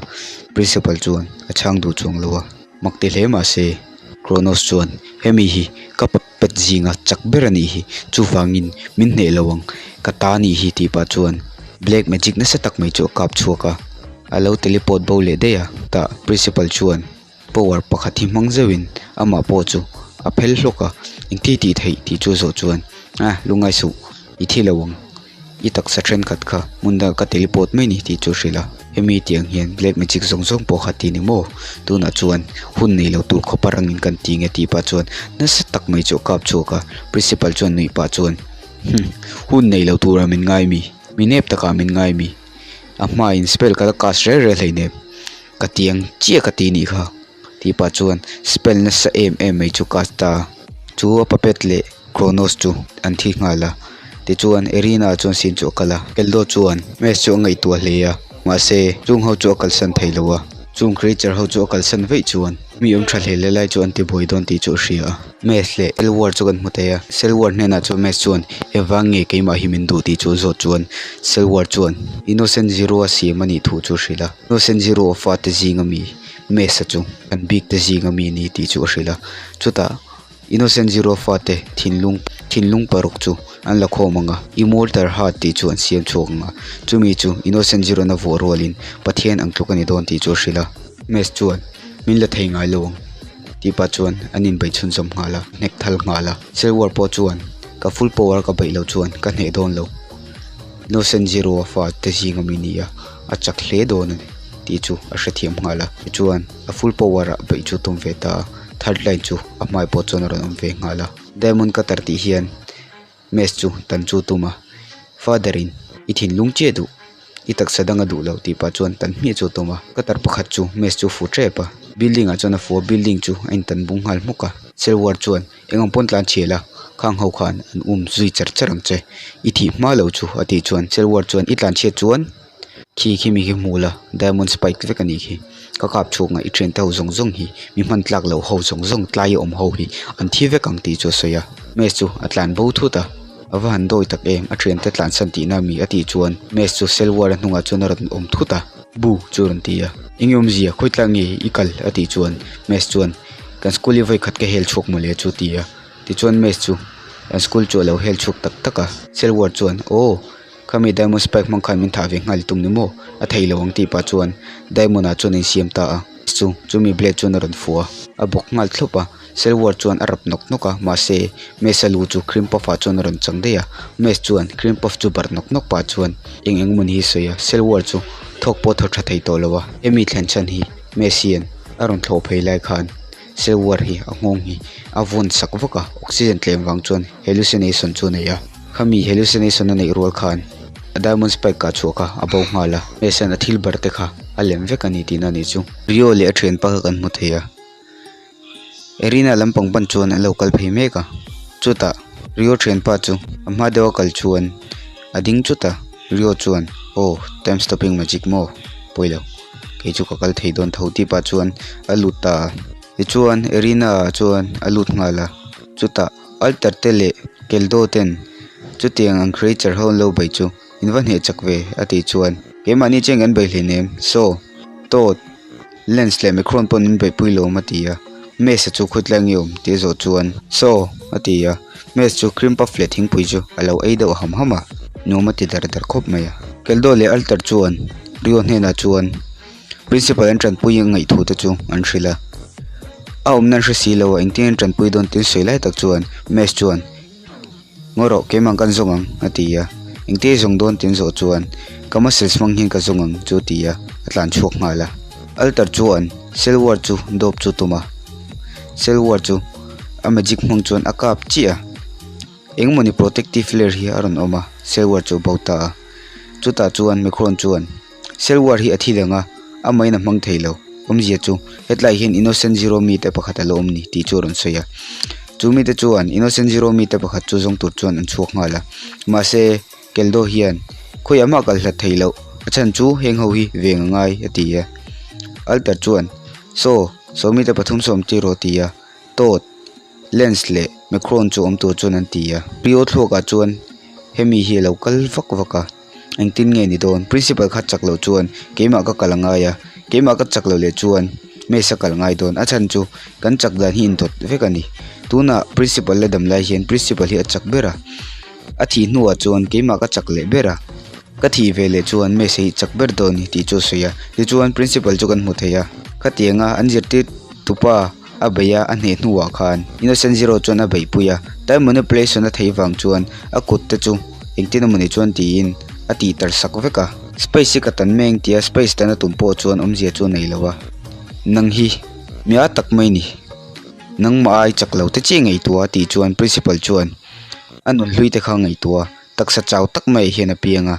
Principal chuan a chhang duh chuang lo a, mak ti hle mahse Kronos chuan hemi hi ka puppet zinga chak ber a nih hi, chuvangin min hneh lo ang, ka ta a nih hi tih pah chuan black magic nasa tak mai chu a kap chhuak a, a lo teleport bo leh daih a, tah principal chuan power pakhat hi hmang zeuhin amah pawh chu a phel hlawk a, engti tih theih tih chu a zawh chuan ah lungngai suh i thi lo ang. I taksa thenkhat kha hmun dangah ka teleport mai ni tih chu a hrilh a, hemi tiang hian black magic zawng zawng pawh kha ti ni maw? Tunah chuan hun nei lo tur khawpa rangin kan ti nge tih pah chuan nasa tak mai chu a kap chhuak a, principal chuan nuih pah chuan hmm hun nei lo tura min ngai mi? Mi nep takah min ngai mi? A hmain spell ka la cast rel rel hleinem ka tiang chiah ka ti nih kha tih pah chuan spell nasa em em mai chu cast ta a, chu a puppet leh Kronos chu an thi nghal a, tichuan Irina chuan scene chu a kal a, Keldo chuan Mace chu a ngaihtuah hle a, mahse chung ho chu a kalsan thei lo a, chung creature ho chu a kalsan veih chuan mi awm tha hle hle lai chu an ti buai dawn tih chu a hria a. Mace leh Selwar chu kan hmu thei a, Selwar hnenah chuan Mace chuan engvang nge keimah hi min duh tih chu a zawt chuan Selwar chuan Innocent Zero a siam a nih thu chu a hrilh a, Innocent Zero a fate zinga mi Mace-a chu kan bik te zinga mi a ni tih chu a hrilh a, chutah Innocent Zero fate thinlung thinlung paruk chu an la khawm ang a, Immortal Heart tih chu an siam chhuak ang a, chumi chu Innocent Zero na vuah rualin Pathian ang tluk a ni dawn tih chu a hrilh a. Mace chuan min la thei ngai lo ang tih pah chuan an inbeih chhunzawm nghal a, hnek thal nghal a. Silver pawh chuan ka full power ka beih loh chuan ka hneh dawn lo, Innocent Zero a fate zing ami ni a, a chak hle dawn a ni tih chu a hrethiam nghal a. Tichuan a full power ah beih chu tum ve ta a. Third line chu a hmai pawh chuan a rawn awm ve nghal a diamond cutter tih hian mace chu tan chu tum a father in i thinlung chiah duh i taksa dang a duh lo tih pah chuan tan hmiah chu a tum a cutter pakhat chu mace chu a fu tep a building ah chuan a fu a building chu a in tan bung nghal hmawk a silver chuan eng ang pawn tlan chhial a khang ho khan an um zui char char ang che i thih hma lo chu a tih chuan silver chuan i tlan chhiat chuan. Khi khi mi khi hmu la diamond spike vek a nih khi ka kap chhuak ngaih i thian te ho zawng zawng hi mi hman tlak loh ho zawng zawng tlai a awm ho hi an thi vek ang tih chu a sawi a maze chu a tlan bo thut a a va han dawi tak em a thian te tlan san tihna mi a tih chuan maze chu silver a hnungah chuan a rawn awm thut a bu chu a rawn ti a eng awmzia khawi tlak nge i kal a tih chuan maze chuan. Kan school hi vawikhat ka hel chhuak mawle chu ti a. Tichuan Mace chu an school chu a lo hel chhuak tak tak a. Silwar chuan, Aw, khami Diamond Spike hmang khan min thah ve nghal i tum ni maw? A thei lo ang tih pah chuan Diamond ah chuan a insiam ta a. Chu chumi blade chuan a rawn fuh a, a bawk nghal thlawp a. Silwar chuan a rap nawk nawk a, mahse Mace a lu chu Cream Puff ah chuan a rawn chang daih a. Mace chuan Cream Puff chu barh nawk nawk pah chuan eng eng mawni hi a sawi a. Silwar chu thawk pawh thaw tha thei tawh lo a. Hemi thlen chhan hi Mace hian a rawn thlawh phei lai khan Silwar hi a nghawng hi a vawn sak vak a, oxygen tlem vang chuan hallucination chu a nei a. Khami hallucination a neih rual khan a diamond spike kah chhuah kha a bo nghal a, Mason a thil bar te kha a lem vek a ni tihna a nih chu. Rio leh a thianpa kha kan hmu thei a, Arena lampang pan chuan an lo kal phei mek a, chutah Rio thianpa chu a hma deuh a kal chuan a ding chut a, Rio chuan aw time stopping magic maw pawilo. Kei chu ka kal thei dawn tho tih pah chuan a lut ta a. Tichuan Arena ah chuan a lut nghal a. Chutah Alter te leh Keldo ten chutiang ang creature ho an lo bei chu in va hneh chak ve a tih chuan keimahni chian kan bei hleinem saw Toad Lens leh Micron pawh min beihpui lawm a ti a. Mace-a chu khutlai nge awm tih a zawh chuan saw a ti a. Mace chu cream puff leh thingpui chu a lo ei deuh ham ham a, nuam a ti dar dar khawp mai a. Keldo leh Alter chuan Rio hnenah chuan Principal an tanpui a ngaih thu te chu an hrilh a. A awmna an hre si lo a, engtin an tanpui dawn tih an sawi lai tak chuan Mace chuan Ngaw rawh keimah kan zawng ang a ti a. Engtin a zawng dawn tih an zawh chuan Ka muscles hmang hian ka zawng ang chu a ti a, a tlan chhuak nghal a. Alter chuan Silwar chu dawp chu tum a. Silwar chu a magic hmang chuan a kap chiah a. Engmawni protective layer hi a rawn awm a, Silwar chu a bo ta a. Chutah chuan Macron chuan Silwar hi a thi dang a, amahin a hmang thei lo. Awmzia chu hetlai hian Innocent Zero mite pakhat a lo awm ni tih chu a rawn sawi a. Chu mite chuan Innocent Zero mite pakhat chu zawng tur chuan an chhuak nghal a. Mahse Keldo hian khawiah mah kal hlat thei loh, a chhan chu heng ho hi veng a ngai a ti a. Alter chuan Saw, saw mite pathum sawm tir rawh a ti a. Todd, Lens leh Macron chu awm tur chuan an ti a. Rio thluakah chuan hemi hi a lo kal vak vak a, engtin nge ni dawn? Principal kha chak loh chuan keimah ka kal a ngai a, keimah ka chak loh leh chuan Mesa kal ngai dawn. A chhan chu kan chak dan hi indawt vek a ni. Tunah principal la dam lai hian principal hi a chak ber a, a thih hnuah chuan keimah ka chak leh ber a, ka thih ve leh chuan Mesa hi chak ber dawn ni tih chu a sawi a. Tichuan principal chu kan hmu thei a, khatianga an zirtir tupa, a beih a, a hneh hnuah khan Innocent Zero chuan a beihpui a, time manipulation a theih vang chuan a kut te chu engtin emawni chuan tiin a tih tar sak vek a. Space hi ka tan mai ang tia space tan a tum pawh chuan awmzia chu a nei lo a, nang hi mi a tak mai ni, nangmah ai chak lo te chiah ngaihtuah a tih chuan principal chuan a nun hlui te kha ngaihtuah a, taksa chau tak mai hian a piang a,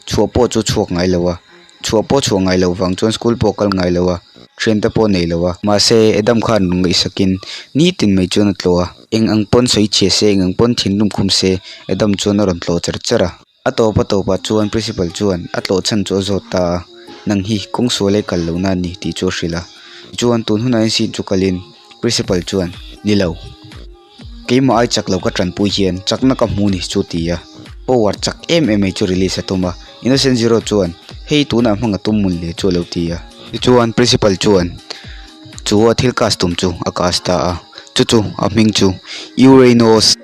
chhuah pawh chu chhuak ngai lo a. Chhuah pawh chhuah ngai loh vang chuan school pawh kal ngai lo a, thiante pawh nei lo a. Mahse, Adam khan rawn ngaihsakin nitin mai chuan a tlawh a. Eng ang pawn sawi chhia se, eng ang pawn thinlung khum se, Adam chuan a rawn tlawh cher cher a. A tawp a tawpah chuan principal chuan a tlawh chhan chu a zawt ta a, Nang hi kawng sual ei kal lohna a ni tih chu a hrilh a. Tichuan, tun hunah hian seat chu kalin principal chuan, Ni lo. Keimah ai chak lo ka tanpui hian chakna ka hmu ni chu ti a, power chak em em mai chu release a tum a, Innocent Zero chuan hei tunah hmang a tum mun le chu a lo ti a. Tichuan Principal chuan chu a thil cast tum chu a cast ta a, chu chu a hming chu Uranus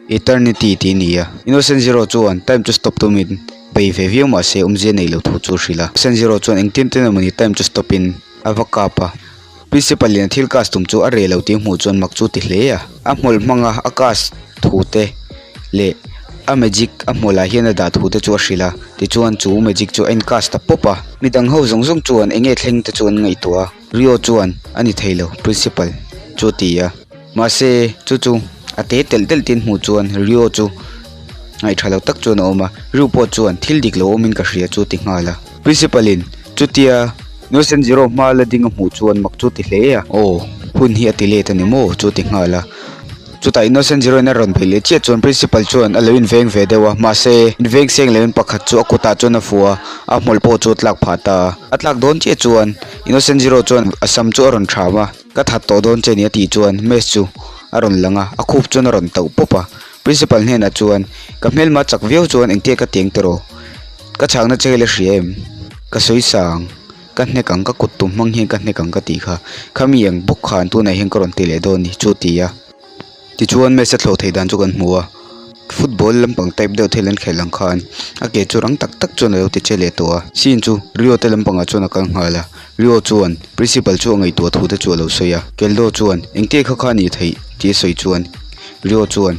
Eternity tih a ni a. Innocent Zero chuan time chu stop tumin bei ve viau mahse awmzia nei lo thu chu a hrilh a. Innocent Zero chuan engtin tin emawni time chu stop in a va kap a. Principal in a thil cast tum chu a reh lo tih hmuh chuan mak chu ti hle a. A hmawlh hmanga a cast thu te leh a magic a hmawlh ah hian a dah thu te chu a hrilh a, tichuan chu magic chu a in cast ta pawp a. Midang ho zawng zawng chuan eng nge thleng te chu an ngaihtuah a, Rio chuan a ni thei lo principal chu a ti a. Mahse chu chu a te telh telh tin hmuh chuan Rio chu ngaihṭha lo tak chuan a awm a, Rio pawh chuan thil dik lo awmin ka hria chu a ti nghal a. Principal in chutia Innocent Zero hma la ding a hmuh chuan mak chu ti hle a. Aw, hun hi a ti let a ni maw chu ti nghal a. Chutah Innocent Zero in a rawn beih leh chiah chuan Principal chuan a lo inveng ve deuh a, mahse inveng seng loin pakhat chu a kutah chuan a fuh a, a hmawlh pawh chu a tlak phah ta a. A tlak dawn chiah chuan Innocent Zero chuan a sam chu a rawn ṭham a, Ka that tawh dawn che ni a tih chuan Mace chu a rawn lang a, a khup chuan a rawn tauh pawp a. Principal hnenah chuan, Ka hmelma chak viau chuan engtia ka tiang tiraw? Ka chhakna che hi la hria em? Ka sawi sang. Ka hnek ang, ka kut tum hmang hian ka hnek ang ka tih kha. Khami ang bawk khan tunah hian ka rawn ti leh dawn ni chu a ti a. Tichuan Mace a thlawh theih dan chu kan hmu a, football lampang type deuh thil an khelh ang khan a ke chu rang tak tak chuan a lo ti che leh tawh a. Scene chu Rio te lampangah chuan a kal nghal a, Rio chuan principal chu a ngaihtuah thu te chu a lo sawi a. Keldo chuan engtia kha kha a nih theih tih a sawi chuan Rio chuan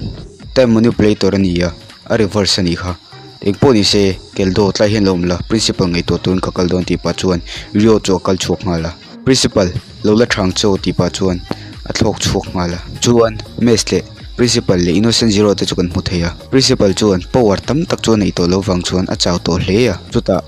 time manipulator a ni a, a reverse a nih kha. Engpawh ni se Keldo tlai hian lo awm la, principal ngaihtuah turin ka kal dawn tih pah chuan Rio chu a kal chhuak nghal a. Principal, lo la thang chaw tih pah chuan a thlawk chhuak nghal a. Chuan Mace leh Principal leh Innocent Zero te chu kan hmu thei a. Principal chuan power tam tak chu a neih tawh loh vang chuan a chau tawh hle a. Chutah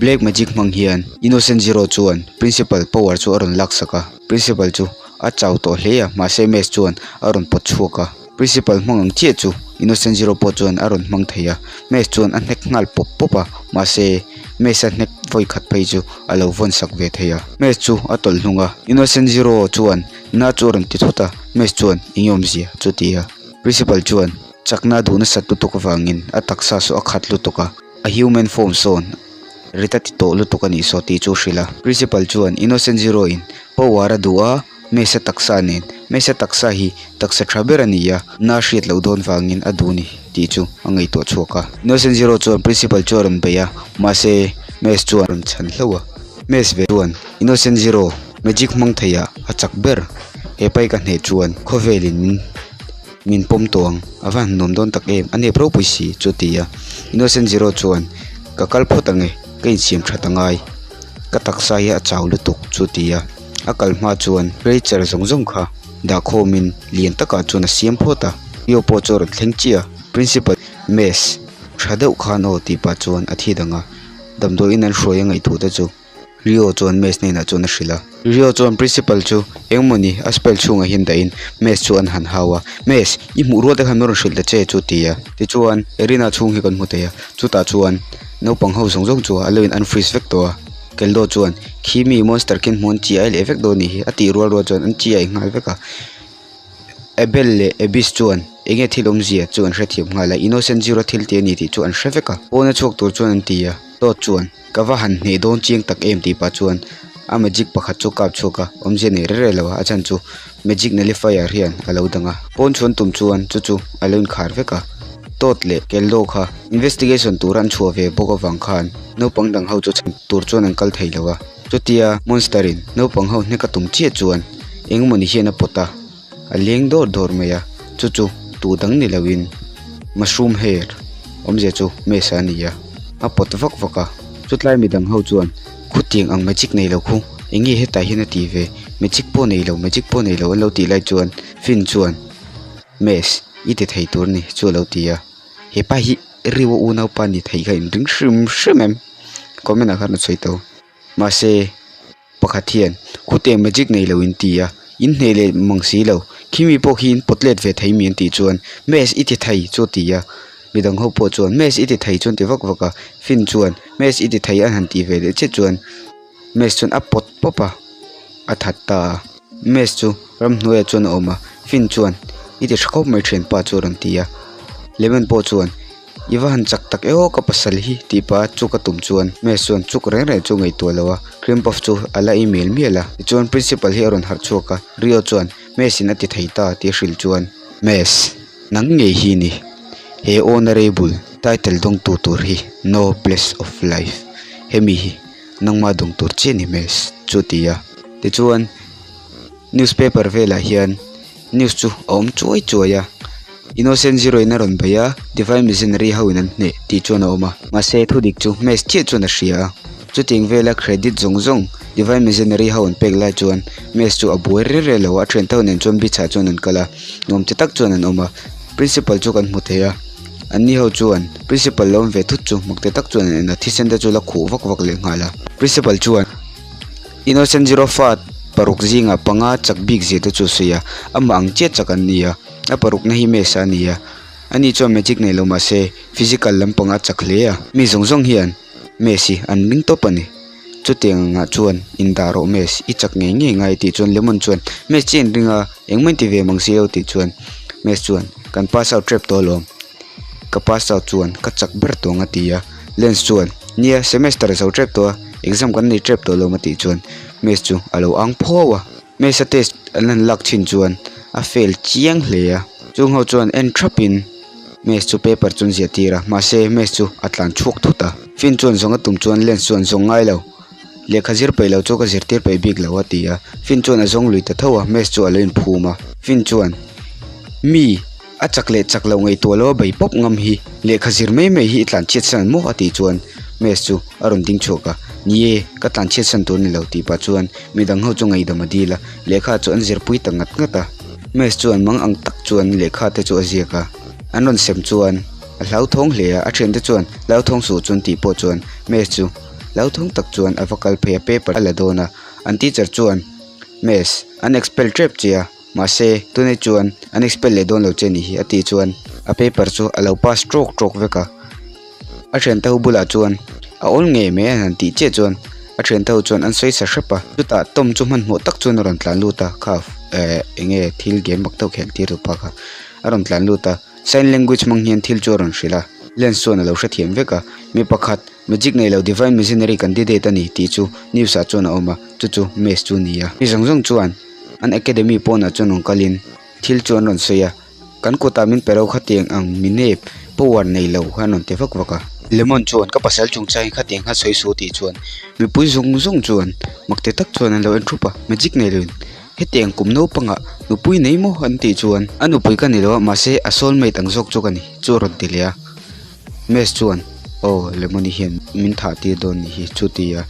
Black Magic hmang hian Innocent Zero chuan Principal power chu a rawn laksak a. Principal chu a chau tawh hle a, mahse Mace chuan a rawn pawt chhuak a. Principal hmang ang chiah chu Innocent Zero pawh chuan a rawn hmang thei a, Mace chuan a hnek nghal pawp pawp a, mahse Mace a hnek vawi khat phei chu a lo vawn sak ve thei a. Mace chu a tawlh hnung a, Innocent Zero chuan na chu a rawn ti thut a, Mace chuan eng awmzia chu ti a. Principal chuan chakna a duh nasat lutuk avangin a taksa saw a khat lutuk a, a human form sawn rit a ti tawh lutuk a nih saw tih chu a hrilh a. Principal chuan Innocent Zero in power a duh a, Mesa taksa nen, Mesa taksa hi taksa tha ber a ni a, na hriat loh dawn vangin a duh ni tih chu a ngaihtuah chhuak a. Innocent Zero chuan Principal chu a rawn beih a, mahse Mace chuan a rawn chhan hlauh a. Mace ve chuan Innocent Zero magic hmang theiah a chak ber, he pai ka hneh chuan khawvelin min min pawm tawh ang, a va han nuam dawn tak em, a nep ropui si chu a ti a. Innocent Zero chuan ka kal phawt ang e, ka insiam that angai, ka taksa hi a chau lutuk chu a ti a. A kal hma chuan creature zawng zawng kha dah khawmin lian takah chuan a siam phawt a, Rio pawh chu a rawn thleng chiah a, Principal Mace tha deuh khan aw tih pah chuan a thi dang a, damdawiin an hruai a ngaihtuah te chu Rio chuan Mace hnenah chuan a hrilh a. Rio chuan Principal chu engmawni a spell chhungah hian dahin Mace chu an han hau a, Mace, i hmuh rual te khan min rawn hrilh ta che chu ti a. Tichuan Arena chhung hi kan hmu thei a, chutah chuan naupang ho zawng zawng chu a lo in unfreeze vek tawh a. Keldo chuan, Khi mi monster khian hmuh an chi ai leh vek dawn nih hi, a tih rual rual chuan an chi ai nghal vek a. Abel leh Abyss chuan enge thil awmzia chu an hrethiam nghal a, Innocent Zero thil tih a ni tih chu an hre vek a. Pawna chhuak tur chuan an ti a, Todd chuan, Ka va han hneh dawn chiang tak em tih pah chuan a magic pakhat chu kap chhuak a, awmzia nei rere lo a, a chhan chu magic nullifier hian a lo dang a. Pawn chhuan tum chuan chu chu a lo inkhar vek a. Todd leh Keldo kha investigation tura an chhuah ve bawk avang khan naupang dang ho chu chhan tur chuan an kal thei lo a. Chutia monster in naupang ho hnek a tum chiah chuan engmawni hian a pawt a, a leng dawr dawr mai a, chu chu tu dang ni loin mushroom hair awmzia chu mesa a ni a, a pawt vak vak a. Chutlai midang ho chuan khutiang ang magic nei lo khu eng nge hetah hian a tih ve magic pawh nei lo magic pawh nei lo an lo tih lai chuan Finn chuan Mess i ti thei tur ni chu a lo ti a, hepa hi Rio unaupa ni thei kha in ring hrim hrim em? Comment ah khan a sawi tawh mahse pakhat hian khutiang magic nei lo in ti a in hneh leh mang si lo khimi pawh khi in pawt let ve thei mi an tih chuan Mess i ti thei chu a ti a midang ho pawh chuan Mess i ti thei chuan ti vak vak a Finn chuan Mess i ti thei a han tih ve leh chiah chuan Mess chuan a pawt pawp a a that ta a. Mace chu ramhnuaiah chuan a awm a, Finn chuan, I ti tha khawp mai thianpa chu a rawn ti a. Lemon pawh chuan, I va han chak tak e aw ka pasal hi tih pah chuk a tum chuan Mace chuan chuk reng reng chu ngaihtuah lo a, cream puff chu a la ei mial mial a. Tichuan principal hi a rawn harh chhuak a, Rio chuan, Mace in a ti thei ta tih a hrilh chuan, Mace, nang ngei hi ni, he honourable title dawngtu tur hi no place of life hemi hi nangma dawng tur chiah ni Mace chu a ti a. Tichuan newspaper velah hian news chu a awm chuai chuai a innocent zero in a rawn bei a divine missionary ho in an hneh tih chuan a awm a mahse thudik chu mace chiah chuan a hria a chutiang vela credit zawng zawng divine missionary ho an pek lai chuan mace chu a buai reng reng lo a a thian tho nen chuan beach ah chuan an kal a nuam ti tak chuan an awm a principal chu kan hmu thei a anni ho chuan principal lo awm ve thut chu mak ti tak chuan an en a thisen te chu la khuh vak vak leh nghal a principal chuan. Innocent Zero fa paruk zingah panga chak bik zia te chu a sawi a, amah ang chiah chak an ni a, a parukna hi Mesa a ni a, ani chuan magic nei lo mahse physical lampang a chak hle a, mi zawng zawng hian Mes hi an ring tawp a ni, chutiang angah chuan indah rawh Mes i chak ngei ngei ngai tih chuan Lemon chuan Mes chiah in ring a, engmah in ti ve mang si lo tih chuan Mes chuan kan pass out tep tawh alawm, ka pass out chuan ka chak ber tawng a ti a, Lens chuan nia semester zo tep tawh a. Exam kan nei tep tawh lo a tih chuan Mace chu a lo ang phuau a. Mace a test an han lak chhin chuan a fail chiang hle a. Chung ho chuan en thap in Mace chu paper chu an ziah tir a, mahse Mace chu a tlan chhuak thut a. Finn chuan zawng a tum chuan Lance chuan zawng ngai lo, lehkha zir peih lo chu ka zirtir peih bik lo a ti a. Finn chuan a zawng lui ta tho a, Mace chu a lo inphum a. Finn chuan, Mi! A chak leh chak loh ngaihtuah lo a bei pawp ngam hi lehkha zir mai mai hi i tlan chhiat san maw a tih chuan Mace chu a rawn ding chhuak a, Ni e, ka tlan chhiat san tur ni lo tih pah chuan midang ho chu ngaihdam a dil a, lehkha chu an zirpui ta ngat ngat a. Mace chuan mang ang tak chuan lehkha te chu a ziak a, an rawn sem chuan a hlauthawng hle a, a thiante chuan hlauthawng suh chuan tih pawh chuan Mace chu hlauthawng tak chuan a va kal phei a, paper a la dawn a, an teacher chuan Mace an expel tep che a. Mahse, tunei chuan an expel leh dawn lo che ni hi a tih chuan a paper chu a lo pass tawk tawk vek a. A thiante ho bulah chuan a awl ngei mai a han tih chiah chuan a thiante ho chuan an sawi sa hrep a. Chutah Tom chu hmanhmawh tak chuan a rawn tlan lut a, kha eh eng nge thil game mak deuh khelh tir tu pa kha a rawn tlan lut a. Sign language hmang hian thil chu a rawn hrilh a, Lens chuan a lo hrethiam vek a. Mi pakhat Magic nei lo Divine Missionary candidate a ni tih chu news ah chuan a awm a, chu chu Mace chu a ni a. Mi zawng zawng chuan An academy pawnah chuan rawn kalin thil chu an rawn sawi a, kan kutah min pe ro khatiang ang mi nep power nei lo kha an rawn ti vak vak a. Lemon chuan ka pasal chungchangin khatiang kha sawi suh tih chuan mipui zawng zawng chuan mak ti tak chuan an lo en thup a, magic nei loin hetiang kum naupangah nupui nei maw an tih chuan a nupui ka ni lo a mahse a soul mate ang zawk chu ka ni chu a rawn ti leh a. Mace chuan Aw Lemon-i hian min thah tir dawn nih hi chu ti a.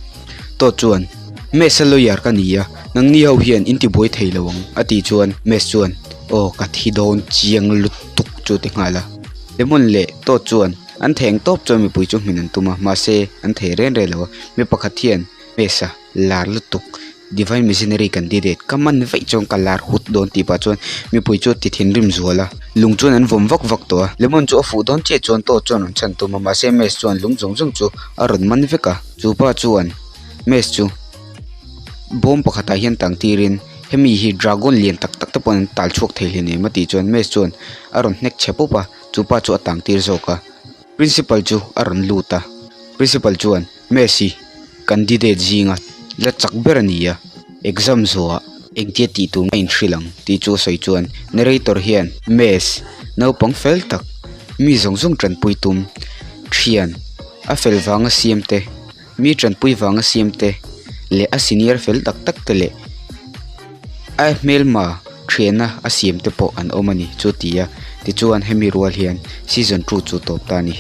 Todd chuan Mace a lawyer ka ni a, nangni ho hian in tibuai thei lo ang a tih chuan Mace chuan Aw ka thi dawn chiang lutuk chu ti nghal a. Lemon leh Todd chuan an theng tawp chuan mipui chu hmin an tum a, mahse an thei reng reng lo a, mi pakhat hian Mace a lar lutuk Divine Missionary candidate ka man vaih chuan ka lar hut dawn tih pah chuan mipui chu a ti thinrim zual a, lung chuan an vawm vak vak tawh a, lemon chu a fuh dawn chiah chuan Todd chuan rawn chhan tum a mahse Mace chuan lung zawng zawng chu a rawn man vek a, chu pa chuan Mace chu bawm pakhatah hian tang tirin hemi hi dragon lian tak tak te pawh an tal chhuak thei hleinem a tih chuan Mace chuan a rawn hnek chhe pup a, chu pa chu a tang tir zawk a, principal chu a rawn lut a, principal chuan. Messi candidate zinga la chak ber a ni a, exam zawhah engtia tih tur a inhrilh ang tih chu a sawi chuan narrator hian Mess naupang fel tak mi zawng zawng tanpui tum thian a fel vanga siam te mi tanpui vanga siam te leh a senior fel tak tak te leh a hmelma thiana a siam te pawh an awm a ni chu ti a tichuan hemi rual hian season two chu tawp ta a ni.